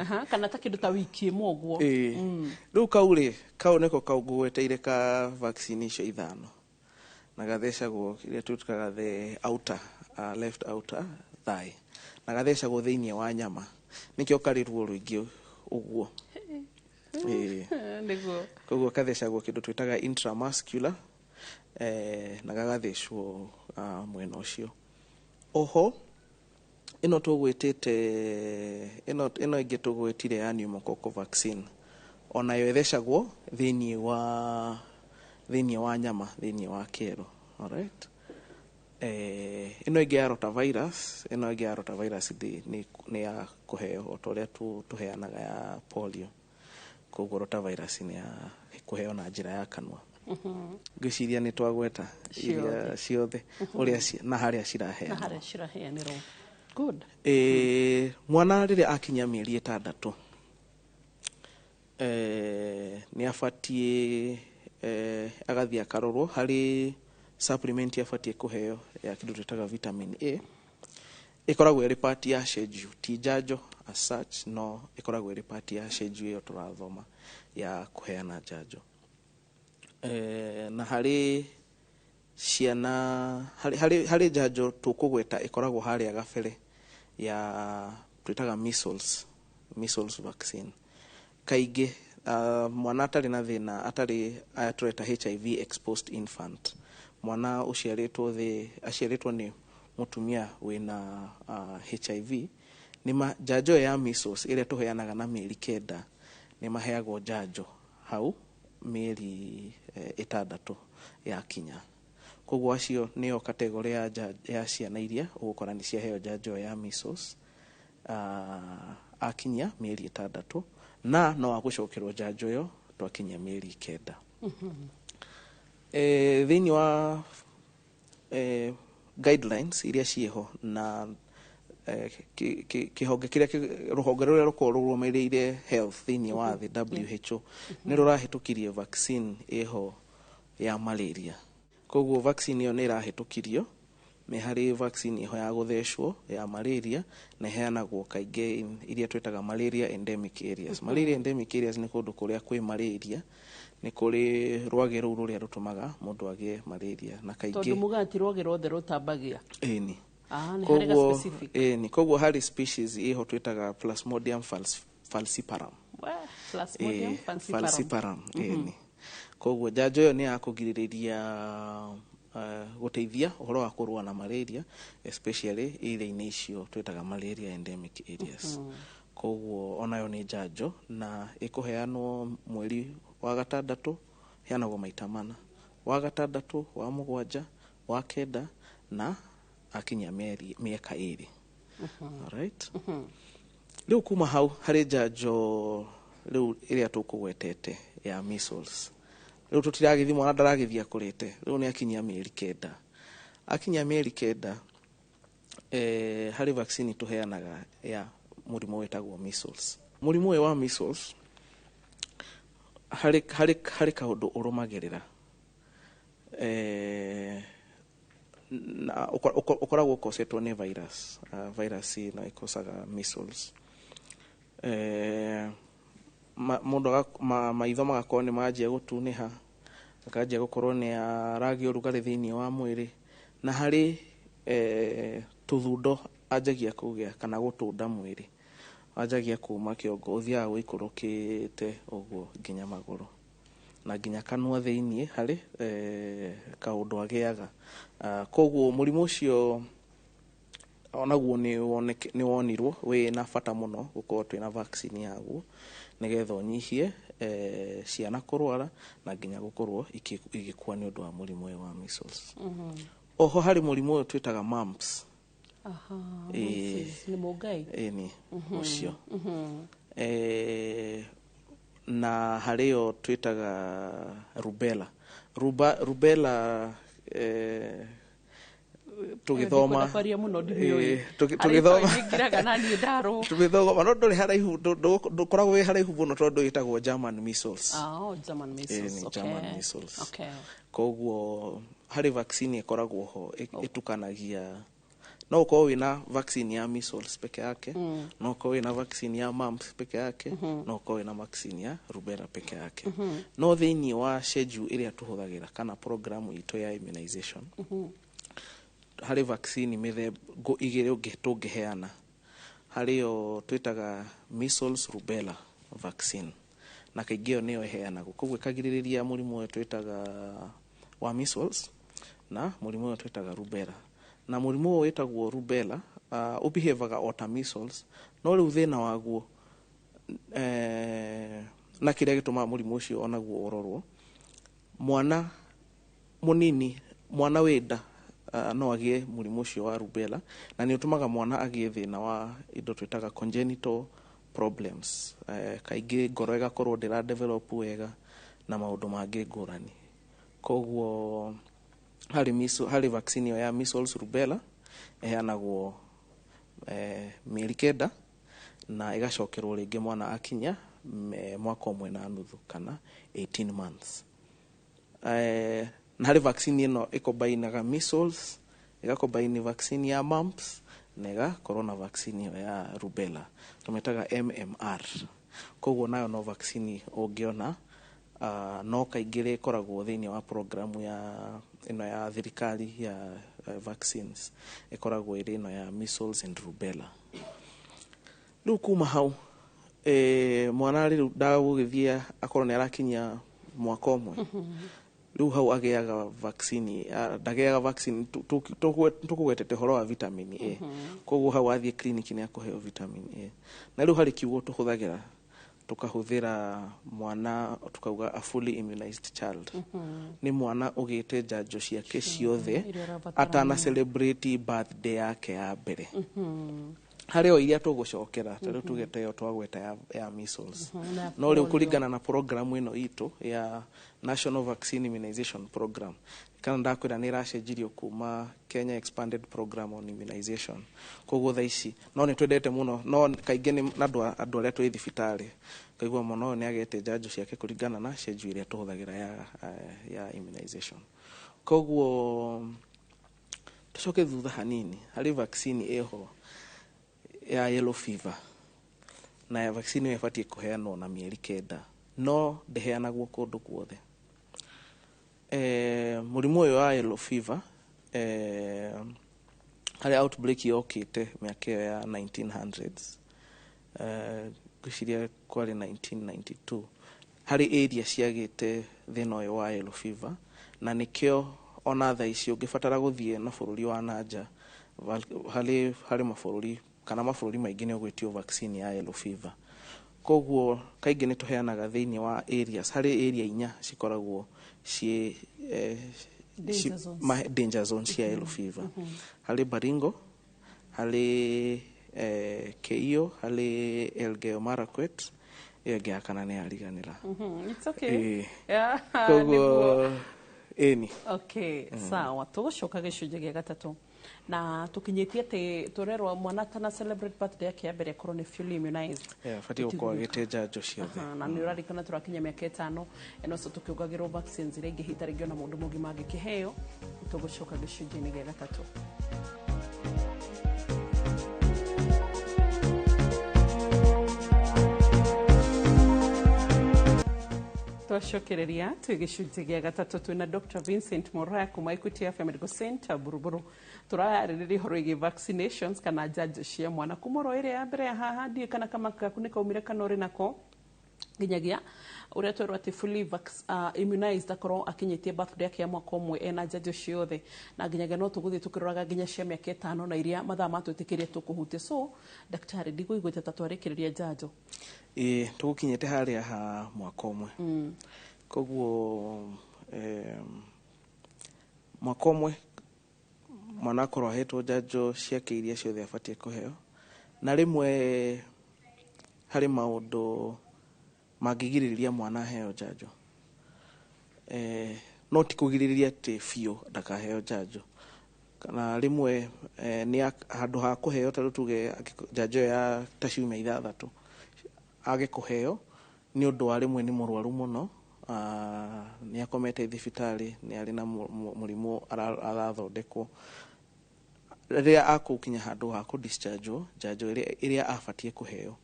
Aha, kana ta kĩndũ ta wiki ĩmwe ũguo. Ĩĩ. Rĩu kau rĩ, kau nĩko kau ngũgweteire ka vaccine icio 5, na gathecagwo iria twĩtaga the outer, left outer thigh, na gathecagwo thĩinĩ wa nyama, nĩkĩo karĩ ruo rũingĩ ũguo. Ĩĩ. Nĩguo. Koguo kathecagwo kĩndũ twĩtaga intramuscular, na gagathecwo mwena ũcio. Oho ĩno tũgwĩtĩte ĩno ĩngĩ tũgwĩtire ya pneumococcal vaccine, onayo ĩthecagwo thĩinĩ wa nyama, thĩinĩ wa kĩero. Alright. Ĩno ĩngĩ ya rotavirus, ĩno ĩngĩ ya rotavirus nĩ ya kũheo o ta ũrĩa tũheanaga ya polio. Koguo rotavirus nĩ ya kũheo na njĩra ya kanua. Ngwĩciria nĩ twagweta iria ciothe ũrĩa na harĩa na ciraheanwo. Harĩa ciraheanĩrwo, good. Mwana rĩrĩa akinya mĩeri 6, nĩ abatiĩ agathiĩ akarorwo harĩ supplement abatiĩ kũheo ya kĩndũ twĩtaga vitamin A. Ĩkoragwo ĩrĩ part ya schedule, ti njanjo as such, no ĩkoragwo ĩrĩ part ya schedule ĩyo tũrathoma ya kũheana njanjo. Na harĩ ciana harĩ njanjo tũkũgweta ĩkoragwo harĩa gabere ya twĩtaga measles vaccine. Kaingĩ mwana atarĩ na thĩna, atarĩ aya tũreta HIV exposed infant, mwana ũciarĩtwo thĩ, aciarĩtwo nĩ mũtumia wĩna HIV, nĩ njanjo ĩyo ya measles ĩrĩa tũheanaga na mĩeri 9, nĩ maheagwo njanjo hau mĩeri 6 yakinya. Koguo acio nĩo category ya ciana iria ũgũkora nĩ ciaheo njanjo ya measles akinyia mĩeri 6, na no agũcokerwo njanjo ĩyo twakinyia mĩeri 9. Thĩinĩ wa guidelines iria ciĩho na kĩhonge kĩrĩa rũhonge rũrĩa rũkoragwo rũrũmĩrĩire health thĩinĩ wa thĩ, WHO, nĩ rũrahĩtũkirie vaccine ĩho ya malaria. Koguo vaccine ĩyo nĩ ĩrahĩtũkirio, nĩ harĩ vaccine ĩho ya gũthecwo ya malaria, na ĩheanagwo kaingĩ iria twĩtaga malaria endemic areas. Malaria endemic areas nĩ kũndũ kũrĩa kwĩ malaria, nĩ kũrĩ rwagĩ rũu rũrĩa rũtũmaga mũndũ agĩe malaria, na Tondũ kaingĩ mugaga ti rwagĩ ruothe rũtambagia. Ĩni. Ah, nĩ harĩ ga Koguo specific. Ĩni, koguo harĩ species ĩho twĩtaga Plasmodium falciparum. We, Plasmodium falciparum. Falciparum, ĩni. Koguo njanjo ĩyo nĩ ya kũgirĩrĩria, gũteithia ũhoro wa kũrũa na malaria, especially area-inĩ icio twĩtaga malaria endemic areas. Koguo onayo nĩ njanjo na ĩkũheanwo mweri wa gatandatũ, heanagwo maita mana, wa gatandatũ, wa mũgwanja, wa kenda, na akinyia mĩeri mĩaka 2. Alright. Rĩu kuma hau harĩ njanjo rĩu ĩrĩa tũkũgwetete ya measles, rĩu tũtiragĩthiĩ mwana ndaragĩthiĩ akũrĩte, rĩu nĩ akinyia mĩeri 9. Akinyia mĩeri 9, harĩ vaccine tũheanaga ya mũrimũ wĩtagwo measles. Mũrimũ ũyũ wa measles harĩ kaũndũ ũrũmagĩrĩra, na ũkoragwo ũkocetwo nĩ virus, virus ĩno ĩkocaga measles. Mũndũ maitho magakorwo nĩ manjia gũtunĩha, akanjia gũkorwo nĩ aragĩa ũrugarĩ thĩinĩ wa mwĩrĩ, na harĩ Tũthundo anjagia kũgĩa kana gũtũnda mwĩrĩ, wanjagia kuma kĩongo, ũthiaga ũikũrũkĩte ũguo nginya magũrũ na nginya kanua thĩiniĩ harĩ kaũndũ agĩaga. Koguo mũrimũ ũcio onaguo nĩ wonirwo wĩ na bata mũno gũkorwo twĩna vaccine yaguo, nĩgetha ũnyihie ciana kũrwara na nginya gũkorwo igĩkua nĩ ũndũ wa mũrimũ ũyũ wa measles. Oho harĩ mũrimũ ũyũ twĩtaga mumps. Mumps nĩ mũngai. Ĩni, ũcio. Na harĩyo twĩtaga rubella. Rubella tũgĩthoma Ndikwenda kwaria mũno, ndimĩũĩ. Tũgĩthoma Ingiraga na niĩ ndarwo. Tũgĩthoma, no ndũrĩ haraihu, ndũkoragwo wĩ haraihu mũno tondũ ĩtagwo German measles. Ah, oh, German measles. Ĩĩ, nĩ German measles. Koguo harĩ vaccine ĩkoragwo ho ĩtukanagia, no ũkorwo wĩna vaccine ya measles peke yake, no ũkorwo wĩna vaccine ya mumps peke yake, no ũkorwo wĩna vaccine ya rubella peke yake. No thĩinĩ wa schedule ĩrĩa tũhũthagĩra kana program itũ ya immunization, harĩ vaccine mĩthemba igĩrĩ tũngĩheana. Harĩ yo twĩtaga measles rubella vaccine, na kaingĩ ĩyo nĩyo ĩheanagwo, koguo ĩkagirĩrĩria mũrimũ ũyũ twĩtaga wa measles na mũrimũ ũyũ twĩtaga rubella. Na mũrimũ ũyũ wĩtagwo rubella ũbehavaga o ta measles, no rĩu thĩna waguo na kĩrĩa gĩtũmaga mũrimũ ũcio onaguo ũrorwo, mwana mũnini, mwana wĩ nda no agĩe mũrimũ ũcio wa rubella, na nĩ ũtũmaga mwana agĩe thĩna wa indo twĩtaga congenital problems, kaingĩ ngoro ĩgakorwo ndĩra develop wega na maũndũ mangĩ ngũrani. Koguo harĩ vaccine ĩyo ya measles rubella ĩheanagwo mĩeri 9 na ĩgacokerwo rĩngĩ mwana akinya mwaka ũmwe na nuthu kana 18 months. Na harĩ vaccine ĩno ĩkombainaga measles, ĩgakombaini vaccine ya mumps na ĩgakorwo na vaccine ĩyo ya rubella, tũmĩtaga MMR. Koguo nayo no vaccine ũngĩona, no kaingĩ ĩkoragwo thĩinĩ wa programu ya ĩno ya thirikari ya vaccines, ĩkoragwo ĩrĩ ĩno ya measles and rubella. Rĩu kuma hau mwana rĩu ndagũgĩthiĩ akorwo nĩ arakinyia mwaka ũmwe, rĩu hau agĩaga vaccine, ndagĩaga vaccine. Tũkũgwetete ũhoro wa vitamin A, koguo hau athiĩ clinic nĩ akũheo vitamin A. Na rĩu harĩ kiugo tũhũthagĩra, tũkahũthĩra mwana tukauga a fully immunized child nĩ mwana ũgĩte njanjo ciake ciothe iria ũrabatara. Atana celebrate birthday yake ya mbere. Harĩ o iria tũgũcokera, ta rĩu tugete ĩyo twagweta ya measles. Na No rĩu polio. kũringana na programu ĩno itũ ya National Vaccine Immunization Program, kana ndakwĩra nĩ ĩracenjirio kuma Kenya Expanded Program on Immunization, koguo thaa ici no nĩ twendete mũno, no kaingĩ nĩ na andũ arĩa twĩ thibitarĩ kaigua mũno ũyũ nĩ agĩte njanjo ciake kũringana na schedule ĩrĩa tũhũthagĩra ya immunization. Koguo tucoke thutha hanini, harĩ vaccine ĩho ya yellow fever, na ya vaccine ĩyo ĩbatiĩ kũheanwo na mĩeri 9, no ndĩheanagwo kũndũ guothe. Mũrimũ ũyũ wa yellow fever, harĩ outbreak yokĩte mĩaka ĩyo ya 1900s, ngwĩciria kwarĩ 1992, harĩ area ciagĩte thĩna ũyũ wa yellow fever, na nĩkĩo ona thaa ici ũngĩbatara gũthiĩ na bũrũri wa nanja, harĩ mabũrũri kana mabũrũri maingĩ nĩ ũgwĩtio vaccine ya yellow fever. Koguo kaingĩ nĩ tũheanaga thĩinĩ wa areas, harĩ area inya cikoragwo ciĩ Danger zones. Danger zones cia yellow fever. Harĩ Baringo, harĩ Keio, harĩ Elgeyo Marakwet, ĩyo ĩngĩ ya kana nĩ yariganĩra. It's okay. Ĩĩ. Yeah, koguo nĩguo. ĩni. Okay, sawa, tũgũcoka gĩcunjĩ gĩa gatatũ na tũkinyĩtie atĩ tũrerwo mwana tana celebrate birthday yake ya mbere akorwo nĩ fully immunized. Yeah, batiĩ gũkorwo agĩte njanjo ciothe. Aha, na nĩ ũrarikana tũrakinya mĩaka 5 ĩno ũcio tũkĩongagĩrwo vaccines iria ingĩ hita rĩngĩ ona mũndũ mũgima angĩkĩheo. Tũgũcoka gĩcunjĩ-inĩ gĩa gatatũ. Twacokereria twĩ gĩcunjĩ gĩa gatatũ, twĩna Dr. Vincent Muraya kuma Equity Afya Medical Center Buruburu. Tũrarĩrĩria ũhoro wĩgiĩ vaccinations kana njanjo cia mwana kuma oro ĩrĩa ya mbere ya haha, ndiũĩ kana kamaka gaku nĩ kaumire kana ũrĩ nako, nginyagia ũrĩa twerwo atĩ fully immunized, akorwo akinyĩtie birthday yake ya mwaka ũmwe ena njanjo ciothe, na nginyagia no tũgũthiĩ tũkĩroraga nginya cia mĩaka 5 na iria mathaa matwĩtĩkĩrie tũkũhutia. So daktari, ndigũiguĩte ta twarĩkĩrĩria njanjo. Ĩĩ, tũgũkinyĩte harĩa ha mwaka ũmwe. Koguo mwaka ũmwe mwana akorwo ahetwo njanjo ciake iria ciothe abatiĩ kũheo, na rĩmwe harĩ maũndũ mangĩgirĩrĩria mwana aheo njanjo, no ti kũgirĩrĩria atĩ biũ ndakaheo njanjo, kana rĩmwe nĩ handũ ha kũheo, ta rĩu tuge njanjo ĩyo ya ta ciumia 6 age kũheo nĩ ũndũ wa rĩmwe nĩ mũrwaru mũno, nĩ akomete thibitarĩ, nĩ arĩ na mũrimũ arathondekwo. Rĩrĩa akũkinya handũ ha kũ-discharge-wo, njanjo ĩrĩa abatiĩ kũheo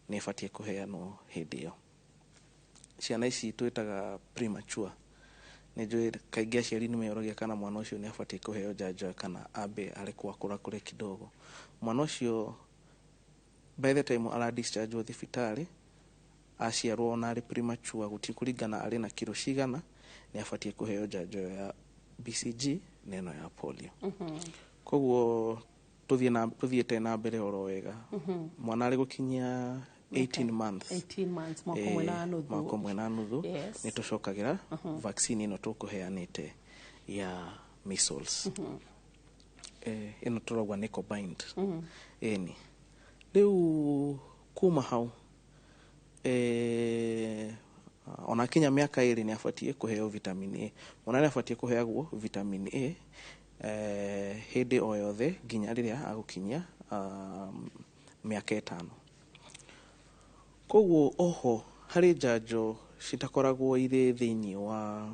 nĩ ĩbatiĩ kũheanwo hĩndĩ ĩyo. Ciana ici twĩtaga premature, nĩ njũĩ kaingĩ aciari nĩ meyũragia kana mwana ũcio nĩ abatiĩ kũheo njanjo kana ambe arekwo akũrakũre kidogo. Mwana ũcio by the time ara discharge thibitarĩ, aciarwo ona arĩ premature, gũtikũringana arĩ na kiro cigana, nĩ abatiĩ kũheo njanjo ya BCG na ĩno ya polio. Koguo tũthiĩte na mbere oro wega, mwana arĩ gũkinyia 18 months, 18 months, mwaka ũmwe na nuthu, mwaka ũmwe na nuthu, nĩ tũcokagĩra vaccine ĩno tũkũheanĩte ya measles. Ĩno tũrauga nĩ combined. Ĩni rĩu kuma hau, ona kinya mĩaka 2 nĩ abatiĩ kũheo vitamin A. Mwana nĩ abatiĩ kũheagwo vitamin A hĩndĩ o yothe nginya rĩrĩa agũkinyia mĩaka 5. Koguo oho harĩ njanjo citakoragwo irĩ thĩinĩ wa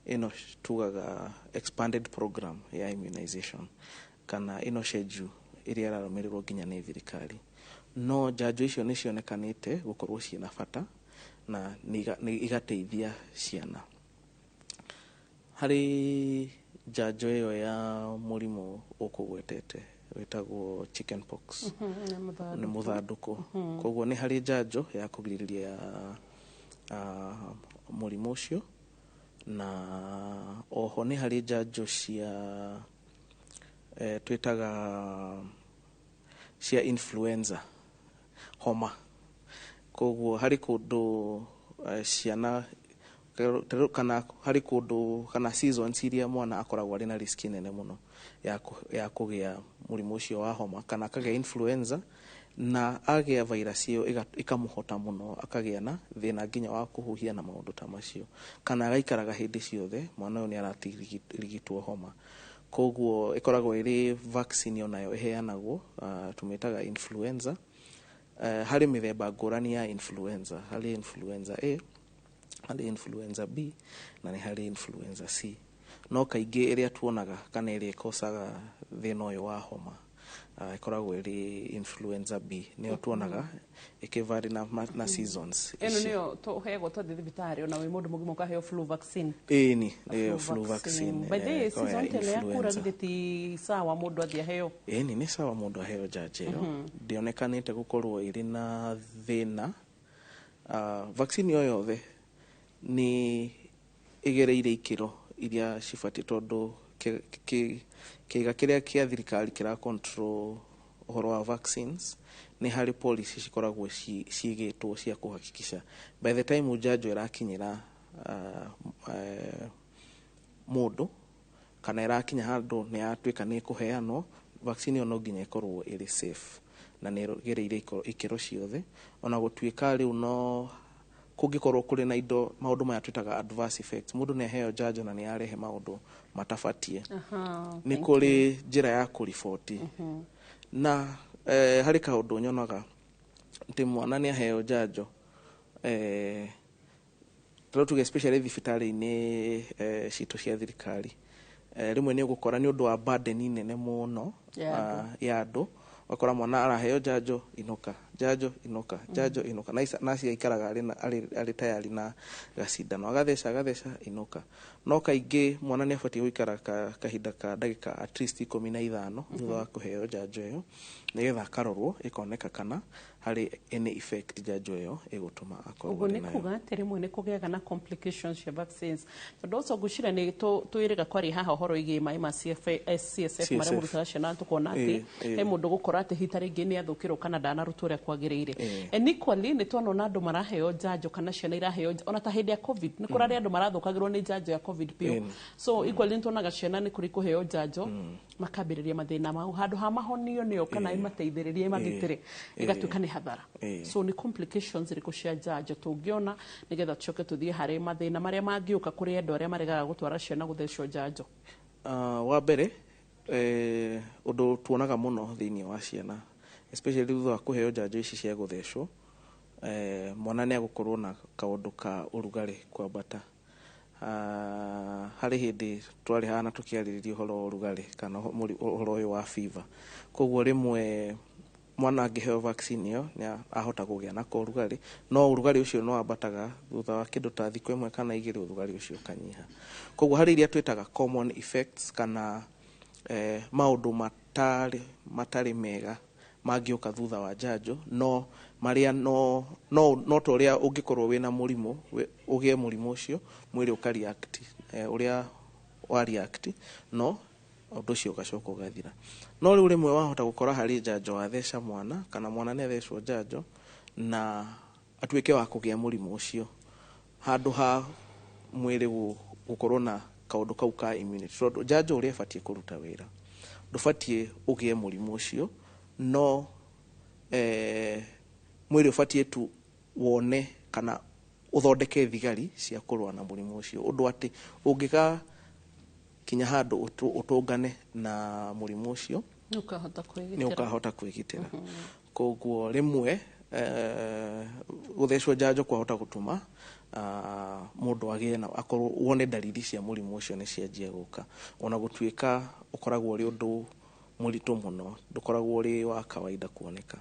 ĩno tugaga expanded program ya immunization kana ĩno schedule ĩrĩa ĩrarũmĩrĩrwo nginya nĩ thirikari, no njanjo icio nĩ cionekanĩte gũkorwo ciĩna bata na nĩ igateithia ciana. Harĩ njanjo ĩyo ya mũrimũ ũkũgwetete wĩtagwo chicken pox, nĩ mũthandũkũ. Koguo nĩ harĩ njanjo ya kũgirĩrĩria mũrimũ ũcio, na oho nĩ harĩ njanjo cia twĩtaga cia influenza, homa. Koguo harĩ kũndũ ciana kana harĩ kũndũ kana seasons iria mwana akoragwo arĩ na risk nene mũno ya kũgĩa mũrimũ ũcio wa homa kana akagĩa influenza, na agĩa virus ĩyo ĩkamũhota mũno, akagĩa na thĩna nginya wa kũhuhia na maũndũ ta macio, kana agaikaraga hĩndĩ ciothe mwana ũyũ nĩ aratirigitwo homa. Koguo ĩkoragwo ĩrĩ vaccine onayo ĩheanagwo, tũmĩtaga influenza. Harĩ mĩthemba ngũrani ya influenza, harĩ influenza A, harĩ influenza B na nĩ harĩ influenza C. No kaingĩ ĩrĩa tuonaga kana ĩrĩa ĩkocaga thĩna ũyũ wa homa ĩkoragwo ĩrĩ influenza B, nĩyo tuonaga ĩkĩvary na seasons. Ĩno nĩyo tũheagwo twathiĩ thibitarĩ, ona wĩ mũndũ mũgima ũkaheo flu vaccine. Ĩni nĩyo flu vaccine. By the way, season tene ya kura githĩ ti sawa mũndũ athiĩ aheo? Ĩni nĩ sawa mũndũ aheo njanjo ĩyo, ndĩonekanĩte gũkorwo ĩrĩ na thĩna. Vaccine o yothe nĩ ĩgereire ikĩro iria cibatiĩ, tondũ kĩiga kĩrĩa kĩa thirikari kĩra control ũhoro wa vaccines, nĩ harĩ policy cikoragwo cigĩtwo cia kũhakikisha by the time njanjo ĩrakinyĩra mũndũ kana ĩrakinya handũ nĩ yatuĩka nĩ ĩkũheanwo, vaccine ĩyo no nginya ĩkorwo ĩrĩ safe na nĩ ĩgereire ikĩro ciothe. Ona gũtuĩka rĩu no kũngĩkorwo kũrĩ na indo maũndũ maya twĩtaga adverse effects, mũndũ nĩ aheo njanjo na nĩ yarehe maũndũ matabatie, nĩ kũrĩ njĩra ya kũriboti. Na harĩ kaũndũ nyonaga atĩ mwana nĩ aheo njanjo, tarĩu tuge especially thibitarĩ-inĩ citũ cia thirikari, rĩmwe nĩ ũgũkora nĩ ũndũ wa burden nene mũno ya andũ, Ũgakora mwana araheo njanjo, inoka, njanjo, inoka, njanjo, inoka. Naci aikaraga arĩ tayari na gacindano, agatheca, agatheca, inoka. No kaingĩ mwana nĩ abatiĩ gũikara kahinda ka ndagĩka at least 15 thutha wa kũheo njanjo ĩyo, nĩgetha akarorwo ĩkoneka kana harĩ any effect njanjo ĩyo ĩgũtũma akorwo Ũguo arĩ nĩ nayo. Kuga atĩ rĩmwe nĩ kũgĩaga na complications cia vaccines, tondũ ũcio ngwĩciria nĩ twĩrĩga kwaria haha ũhoro wĩgiĩ maĩ ma CSF marĩa CSF. Mũrutaga ciana, tũkona atĩ he mũndũ gũkora atĩ hita rĩngĩ nĩ athũkĩrwo kana ndanarutwo ũrĩa kwagĩrĩire. And equally nĩ twanona andũ maraheo njanjo kana ciana iraheo ona ta hĩndĩ ya COVID nĩ kũrarĩ andũ marathũkagĩrwo nĩ njanjo ya COVID biũ. So equally nĩ tuonaga ciana nĩ kũrĩ kũheo njanjo makambĩrĩria mathĩna mau, handũ ha mahonio nĩyo kana ĩmateithĩrĩrie, ĩmagitĩre, ĩgatuĩka nĩ hathara. So nĩ complications irĩkũ cia njanjo tũngĩona, nĩgetha tũcoke tũthiĩ harĩ mathĩna marĩa mangĩũka kũrĩ andũ arĩa maregaga gũtwara ciana gũthecwo njanjo? Wa mbere, ũndũ tuonaga mũno thĩinĩ wa ciana, especially thutha wa kũheo njanjo ici cia gũthecwo, mwana nĩ agũkorwo na kaũndũ ka ũrugarĩ kwambata. Harĩ hĩndĩ twarĩ haha na tũkĩarĩrĩria ũhoro wa ũrugarĩ kana ũhoro ũyũ wa fever. Koguo rĩmwe mwana angĩheo vaccine ĩyo nĩ ahota kũgĩa na korugarĩ, no ũrugarĩ ũcio no wambataga thutha wa kĩndũ ta thikũ 1 kana 2, ũrugarĩ ũcio ũkanyiha. Koguo harĩ iria twĩtaga common effects kana maũndũ matarĩ mega mangĩũka thutha wa njanjo, no marĩa no ta ũrĩa ũngĩkorwo wĩna mũrimũ, ũgĩe mũrimũ ũcio, mwĩrĩ ũka react ũrĩa wa react, no ũndũ ũcio ũgacoka ũgathira. No rĩu rĩmwe wahota gũkora harĩ njanjo watheca mwana, kana mwana nĩ athecwo njanjo na atuĩke wa kũgĩa mũrimũ ũcio, handũ ha mwĩrĩ gũkorwo na kaũndũ kau ka immunity, tondũ njanjo ũrĩa ĩbatiĩ kũruta wĩra, ndũbatiĩ ũgĩe mũrimũ ũcio, no mwĩrĩ ũbatiĩ tu wone kana ũthondeke thigari cia kũrũa na mũrimũ ũcio, ũndũ atĩ ũngĩga kinya handũ ũtũngane na mũrimũ ũcio, nĩ ũkahota kwĩgitĩra. Nĩ ũkahota kwĩgitĩra. Koguo rĩmwe gũthecwo njanjo kwahota gũtũma mũndũ agĩe na akorwo wone ndariri cia mũrimũ ũcio nĩ cianjia gũka, ona gũtuĩka ũkoragwo ũrĩ ũndũ mũritũ mũno, ndũkoragwo ũrĩ wa kawaida kuoneka.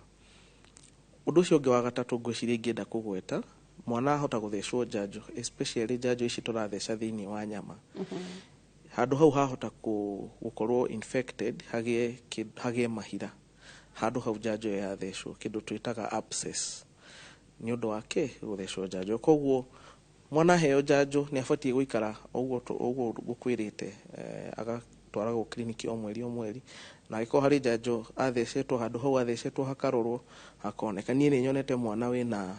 Ũndũ ũcio ũngĩ wa gatatũ ngwĩciria ingĩenda kũgweta, mwana ahota gũthecwo njanjo, especially njanjo ici tũratheca thĩinĩ wa nyama, handũ hau hahota gũkorwo infected, hagĩe mahira handũ hau njanjo ĩyo yathecwo, kĩndũ twĩtaga abscess, nĩ ũndũ wa kĩ gũthecwo njanjo. Koguo mwana aheo njanjo nĩ abatiĩ gũikara ũguo ũguo ngũkwĩrĩte, agatwaragwo kiriniki o mweri o mweri, na angĩkorwo harĩ njanjo athecetwo, handũ hau athecetwo hakarorwo hakoneka. Niĩ nĩ nyonete mwana wĩna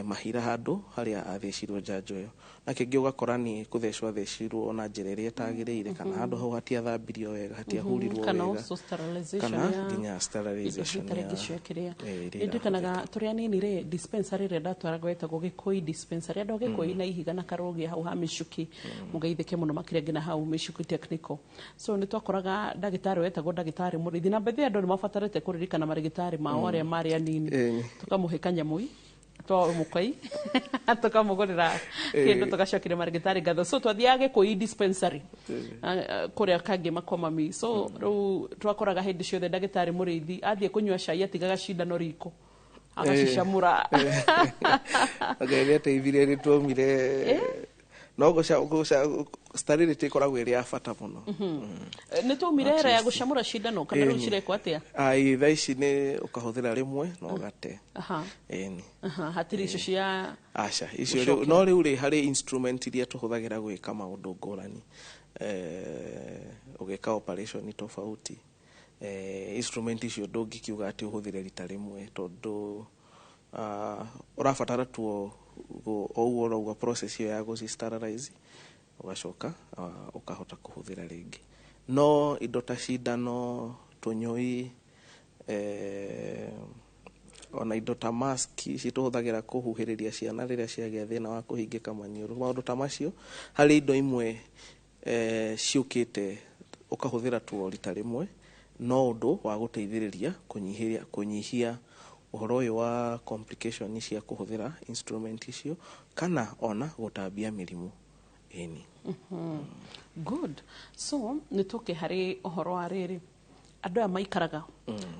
mahira handũ harĩa athecirwo njanjo ĩyo, na kĩngĩ ũgakora nĩ kũthecwo athecirwo na njĩra ĩrĩa ĩtagĩrĩire, kana handũ hau hatiathambirio wega, hatiahurirwo kana wega, also sterilization kana ya nginya sterilization indo ya rĩngĩ cia kĩrĩa. Iria Ndirikanaga irahũthĩka. Tũrĩ anini rĩ, dispensary ĩrĩa ndatwaragwo yetagwo Gĩkũi dispensary. Andũ a Gĩkũi na Ihiga na Karũgĩa hau ha Mĩcuki, mũgeithĩke mũno makĩria nginya hau Mĩcuki technical. So nĩ twakoraga ndagĩtarĩ wetagwo ndagĩtarĩ Mũrĩithi, na mbethe andũ nĩ mabatarĩte kũririkana marĩgĩtarĩ mao arĩa marĩ anini. Tũkamũhe kanyamũi twa mũkai, tũkamũgũrĩra kĩndũ, tũgacokeria marĩgĩtarĩ ngatho. So twathiaga Gĩkũi dispensary, kũrĩa kangĩ makomami. So rĩu twakoraga hĩndĩ ciothe ndagĩtarĩ Mũrĩithi athiĩ kũnyua cai atigaga cindano riko agacicamũra. Ngai nĩ ateithirie nĩ tuomire, no gũca sterility ĩkoragwo ĩrĩ ya bata mũno. Nĩ twaumire era ya gũcamũra cindano, kana rĩu cirekwo atĩa? Ai, thaa ici nĩ ũkahũthĩra rĩmwe na ũgate. Ĩni. Aha, hatirĩ icio cia Aca, icio rĩu no rĩu rĩ harĩ instrument iria tũhũthagĩra gwĩka maũndũ ngũrani, ũgĩka operation tofauti, instrument icio ndũngĩkiuga atĩ ũhũthĩre rita rĩmwe, tondũ ũrabatara tu o ũguo ũrauga process ĩyo ya gũci sterilize, ũgacoka ũkahota kũhũthĩra rĩngĩ. No indo ta cindano, tũnyũi, ona indo ta mask ici tũhũthagĩra kũhuhĩrĩria ciana rĩrĩa ciagĩa thĩna wa kũhingĩka maniũrũ, maũndũ ta macio, harĩ indo imwe ciũkĩte ũkahũthĩra tu o rita rĩmwe, no ũndũ wa gũteithĩrĩria kũnyihia ũhoro ũyũ wa complication cia kũhũthĩra instrument icio kana ona gũtambia mĩrimũ. Ĩni. Good. So nĩ tũke harĩ ũhoro wa rĩrĩ, Andũ aya maikaraga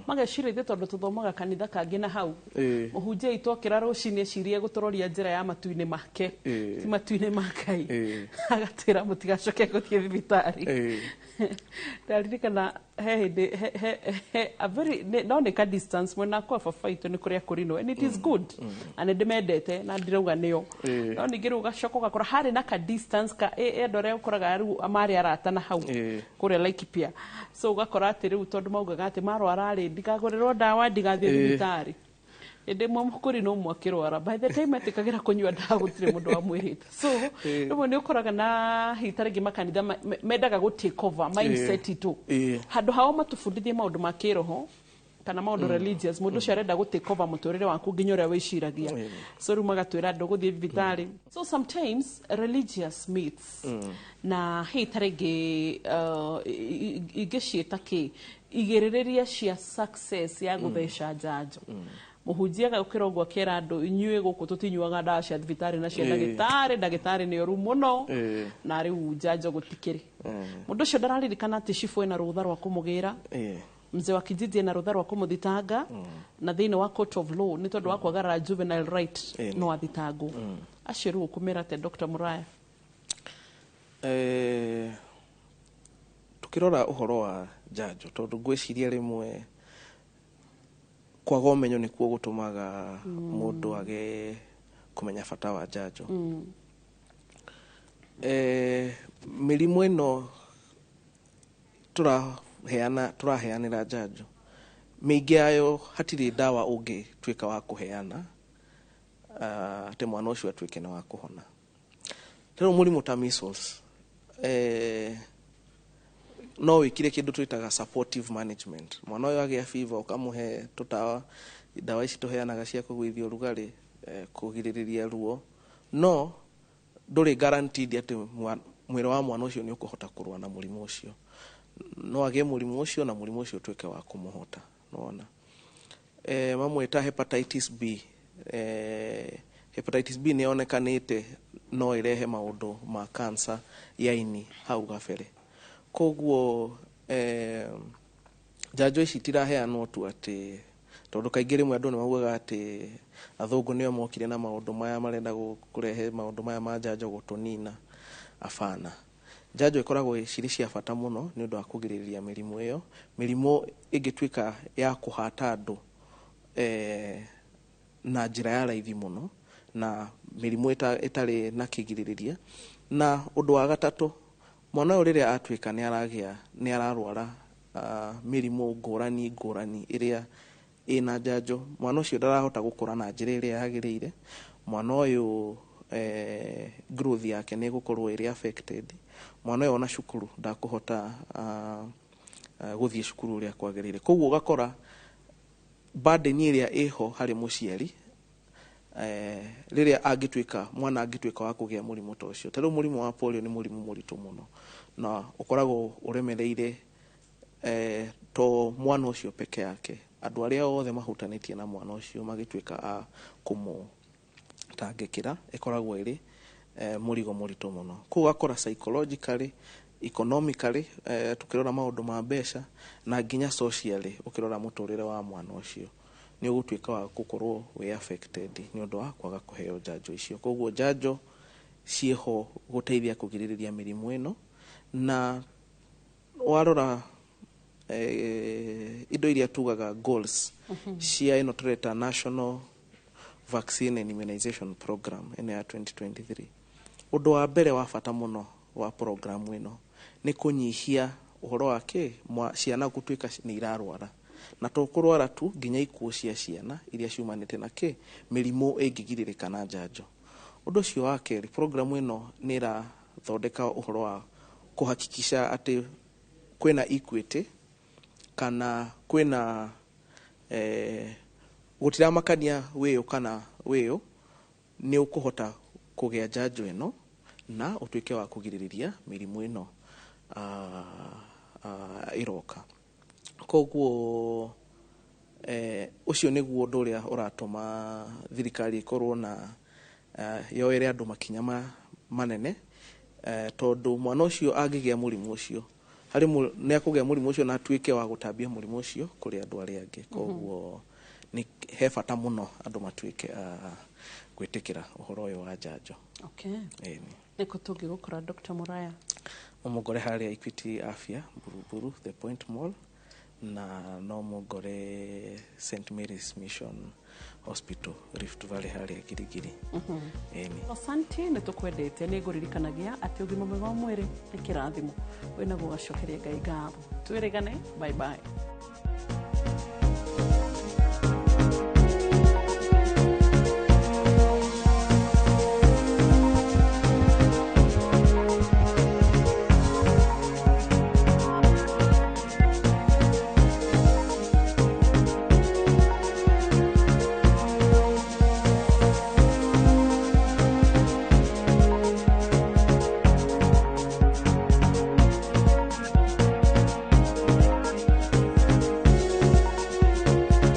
mageciria ithuĩ tondũ tũthomaga kanitha kangĩ na hau, mũhunjia witũ okĩra rũcinĩ ecirie gũtũroria njĩra ya matu-inĩ make, ti matu-inĩ ma Ngai. Agatwĩra mũtigacoke gũthiĩ thibitarĩ. Ndaririkana he hĩndĩ he a very no nĩ ka distance mwena kwa baba itũ nĩ kũrĩa kũrinwo, and it is good na nĩ ndĩmendete na ndirauga nĩo, no ningĩ rĩu ũgacoka ũgakora harĩ na ka distance ka andũ arĩa ũkoraga rĩu marĩ arata na hau kũrĩa Laikipia. So ũgakora atĩ rĩu tondũ maugaga atĩ marwara rĩ, ndigagũrĩrwo ndawa, ndigathiĩ thibitarĩ. Hĩndĩ ĩmwe mũkũri no ũmwe akĩrwara, by the time etĩkagĩra kũnyua ndawa, gũtirĩ mũndũ wamwĩrĩte. So rĩmwe nĩ ũkoraga na hihi ta rĩngĩ makanitha mendaga gũ take over mindset itũ, handũ hao matũbundithie maũndũ ma kĩroho kana maũndũ religious. Mũndũ ũcio arenda gũ take over mũtũrĩre waku nginya ũrĩa wĩciragia. So rĩu magatwĩra ndũgũthiĩ thibitarĩ. So sometimes religious myths na hihi ta rĩngĩ ingĩciĩta kĩ, igĩrĩrĩria cia success ya gũtheca njanjo. Mũhunjia agũkĩra ũguo akĩra andũ, inyuĩ gũkũ tũtinyuaga ndawa cia thibitarĩ na cia ndagĩtarĩ, ndagĩtarĩ nĩ ũru mũno, na rĩu njanjo gũtikĩrĩ. Mũndũ ũcio ndararirikana atĩ cibũ ena rũtha rwa kũmũgĩra, mzee wa kijiji ena rũtha rwa kũmũthitanga, na thĩinĩ wa court of law nĩ tondũ wa kwagarara juvenile right no athitangwo. Acio rĩu ũkũmĩra atĩa, Dr. Muraya? Tukĩrora ũhoro wa njanjo, tondũ ngwĩciria rĩmwe kwaga ũmenyo nĩkuo gũtũmaga mũndũ age kũmenya bata wa njanjo. Mĩrimũ ĩno tũraheana, tũraheanĩra njanjo, mĩingĩ yayo hatirĩ ndawa ũngĩtuĩka wa kũheana atĩ mwana ũcio atuĩke nĩ wa kũhona. Rĩu mũrimũ ta measles, no wĩkire kĩndũ twĩtaga supportive management. Mwana ũyũ agĩa fever, ũkamũhe tũtawa, ndawa ici tũheanaga cia kũgũithia ũrugarĩ, kũgirĩrĩria ruo, no ndũrĩ guaranteed atĩ mwĩrĩ wa mwana ũcio nĩ ũkũhota kũrũa na mũrimũ ũcio. No agĩe mũrimũ ũcio na mũrimũ ũcio ũtuĩke wa kũmũhota. Nĩwona mamwe ta hepatitis B. Hepatitis B nĩ yonekanĩte no ĩrehe maũndũ ma cancer ya ini hau gabere. Koguo njanjo ici itiraheanwo tu atĩ tondũ kaingĩ rĩmwe andũ nĩ maugaga atĩ athũngũ nĩo mokire na maũndũ maya, marenda kũrehe maũndũ maya ma njanjo gũtũnina. Abana, njanjo ikoragwo cirĩ cia bata mũno nĩ ũndũ wa kũgirĩrĩria mĩrimũ ĩyo, mĩrimũ ĩngĩtuĩka ya kũhata andũ na njĩra ya raithi mũno, na mĩrimũ ĩtarĩ na kĩgirĩrĩria. Na ũndũ wa gatatũ, mwana ũyũ rĩrĩa atuĩka nĩ aragĩa, nĩ ararwara mĩrimũ ngũrani ngũrani ĩrĩa ĩna njanjo, mwana ũcio ndarahota gũkũra na njĩra ĩrĩa yagĩrĩire. Mwana ũyũ growth yake nĩ ĩgũkorwo ĩrĩ affected. Mwana ũyũ ona cukuru ndakũhota gũthiĩ cukuru ũrĩa kwagĩrĩire. Koguo ũgakora burden ĩrĩa ĩho harĩ mũciari rĩrĩa angĩtuĩka, mwana angĩtuĩka wa kũgĩa mũrimũ ta ũcio. Ta rĩu mũrimũ wa polio nĩ mũrimũ mũritũ mũno na ũkoragwo ũremereire to mwana ũcio peke yake, andũ arĩa othe mahutanĩtie na mwana ũcio magĩtuĩka a kũmũtangĩkĩra, ĩkoragwo ĩrĩ mũrigo mũritũ mũno. Koguo ũgakora psychologically, economically, tukĩrora maũndũ ma mbeca, na nginya socially, ũkĩrora mũtũrĩre wa mwana ũcio nĩ ũgũtuĩka wa gũkorwo wĩ affected nĩ ũndũ wa kwaga kũheo njanjo icio. Koguo njanjo ciĩho gũteithia kũgirĩrĩria mĩrimũ ĩno. Na warora indo iria tugaga goals cia ĩno tũreta National Vaccine and Immunization Program ĩno ya 2023, ũndũ wa mbere wa bata mũno wa programu ĩno nĩ kũnyihia ũhoro wa kĩ ciana gũtuĩka nĩ irarwara, na to kũrwara tu, nginya ikuũ cia ciana iria ciumanĩte na kĩ, mĩrimũ ĩngĩgirĩrĩka na njanjo. Ũndũ ũcio wa kerĩ, programu ĩno nĩ ĩrathondeka ũhoro wa kũhakikisha atĩ kwĩna equity, kana kwĩna gũtiramakania wĩũ kana wĩũ, nĩ ũkũhota kũgĩa njanjo ĩno na ũtuĩke wa kũgirĩrĩria mĩrimũ ĩno ĩroka. Koguo ũcio nĩguo ũndũ ũrĩa ũratũma thirikari ĩkorwo na yoere andũ makinya manene, tondũ mwana ũcio angĩgĩa mũrimũ ũcio, Harĩ nĩ akũgĩa mũrimũ ũcio na atuĩke wa gũtambia mũrimũ ũcio kũrĩ andũ arĩa angĩ. Koguo nĩ he bata mũno andũ matuĩke a gwĩtĩkĩra ũhoro ũyũ wa njanjo. Ĩni. Nĩkũ tũngĩgũkora, Dr. Muraya? No mũngore harĩa Equity Afya Buruburu, The Point Mall, na no mũngore St Mary's Mission Hospital, Rift Valley, harĩa Girigiri. Ĩni. Asante, nĩ tũkwendete. Nĩ ngũririkanagia atĩ ũgima mwega wa mwĩrĩ nĩ kĩrathimo wĩnaguo, gacokeria Ngai ngatho. Twĩrĩgane, bye bye.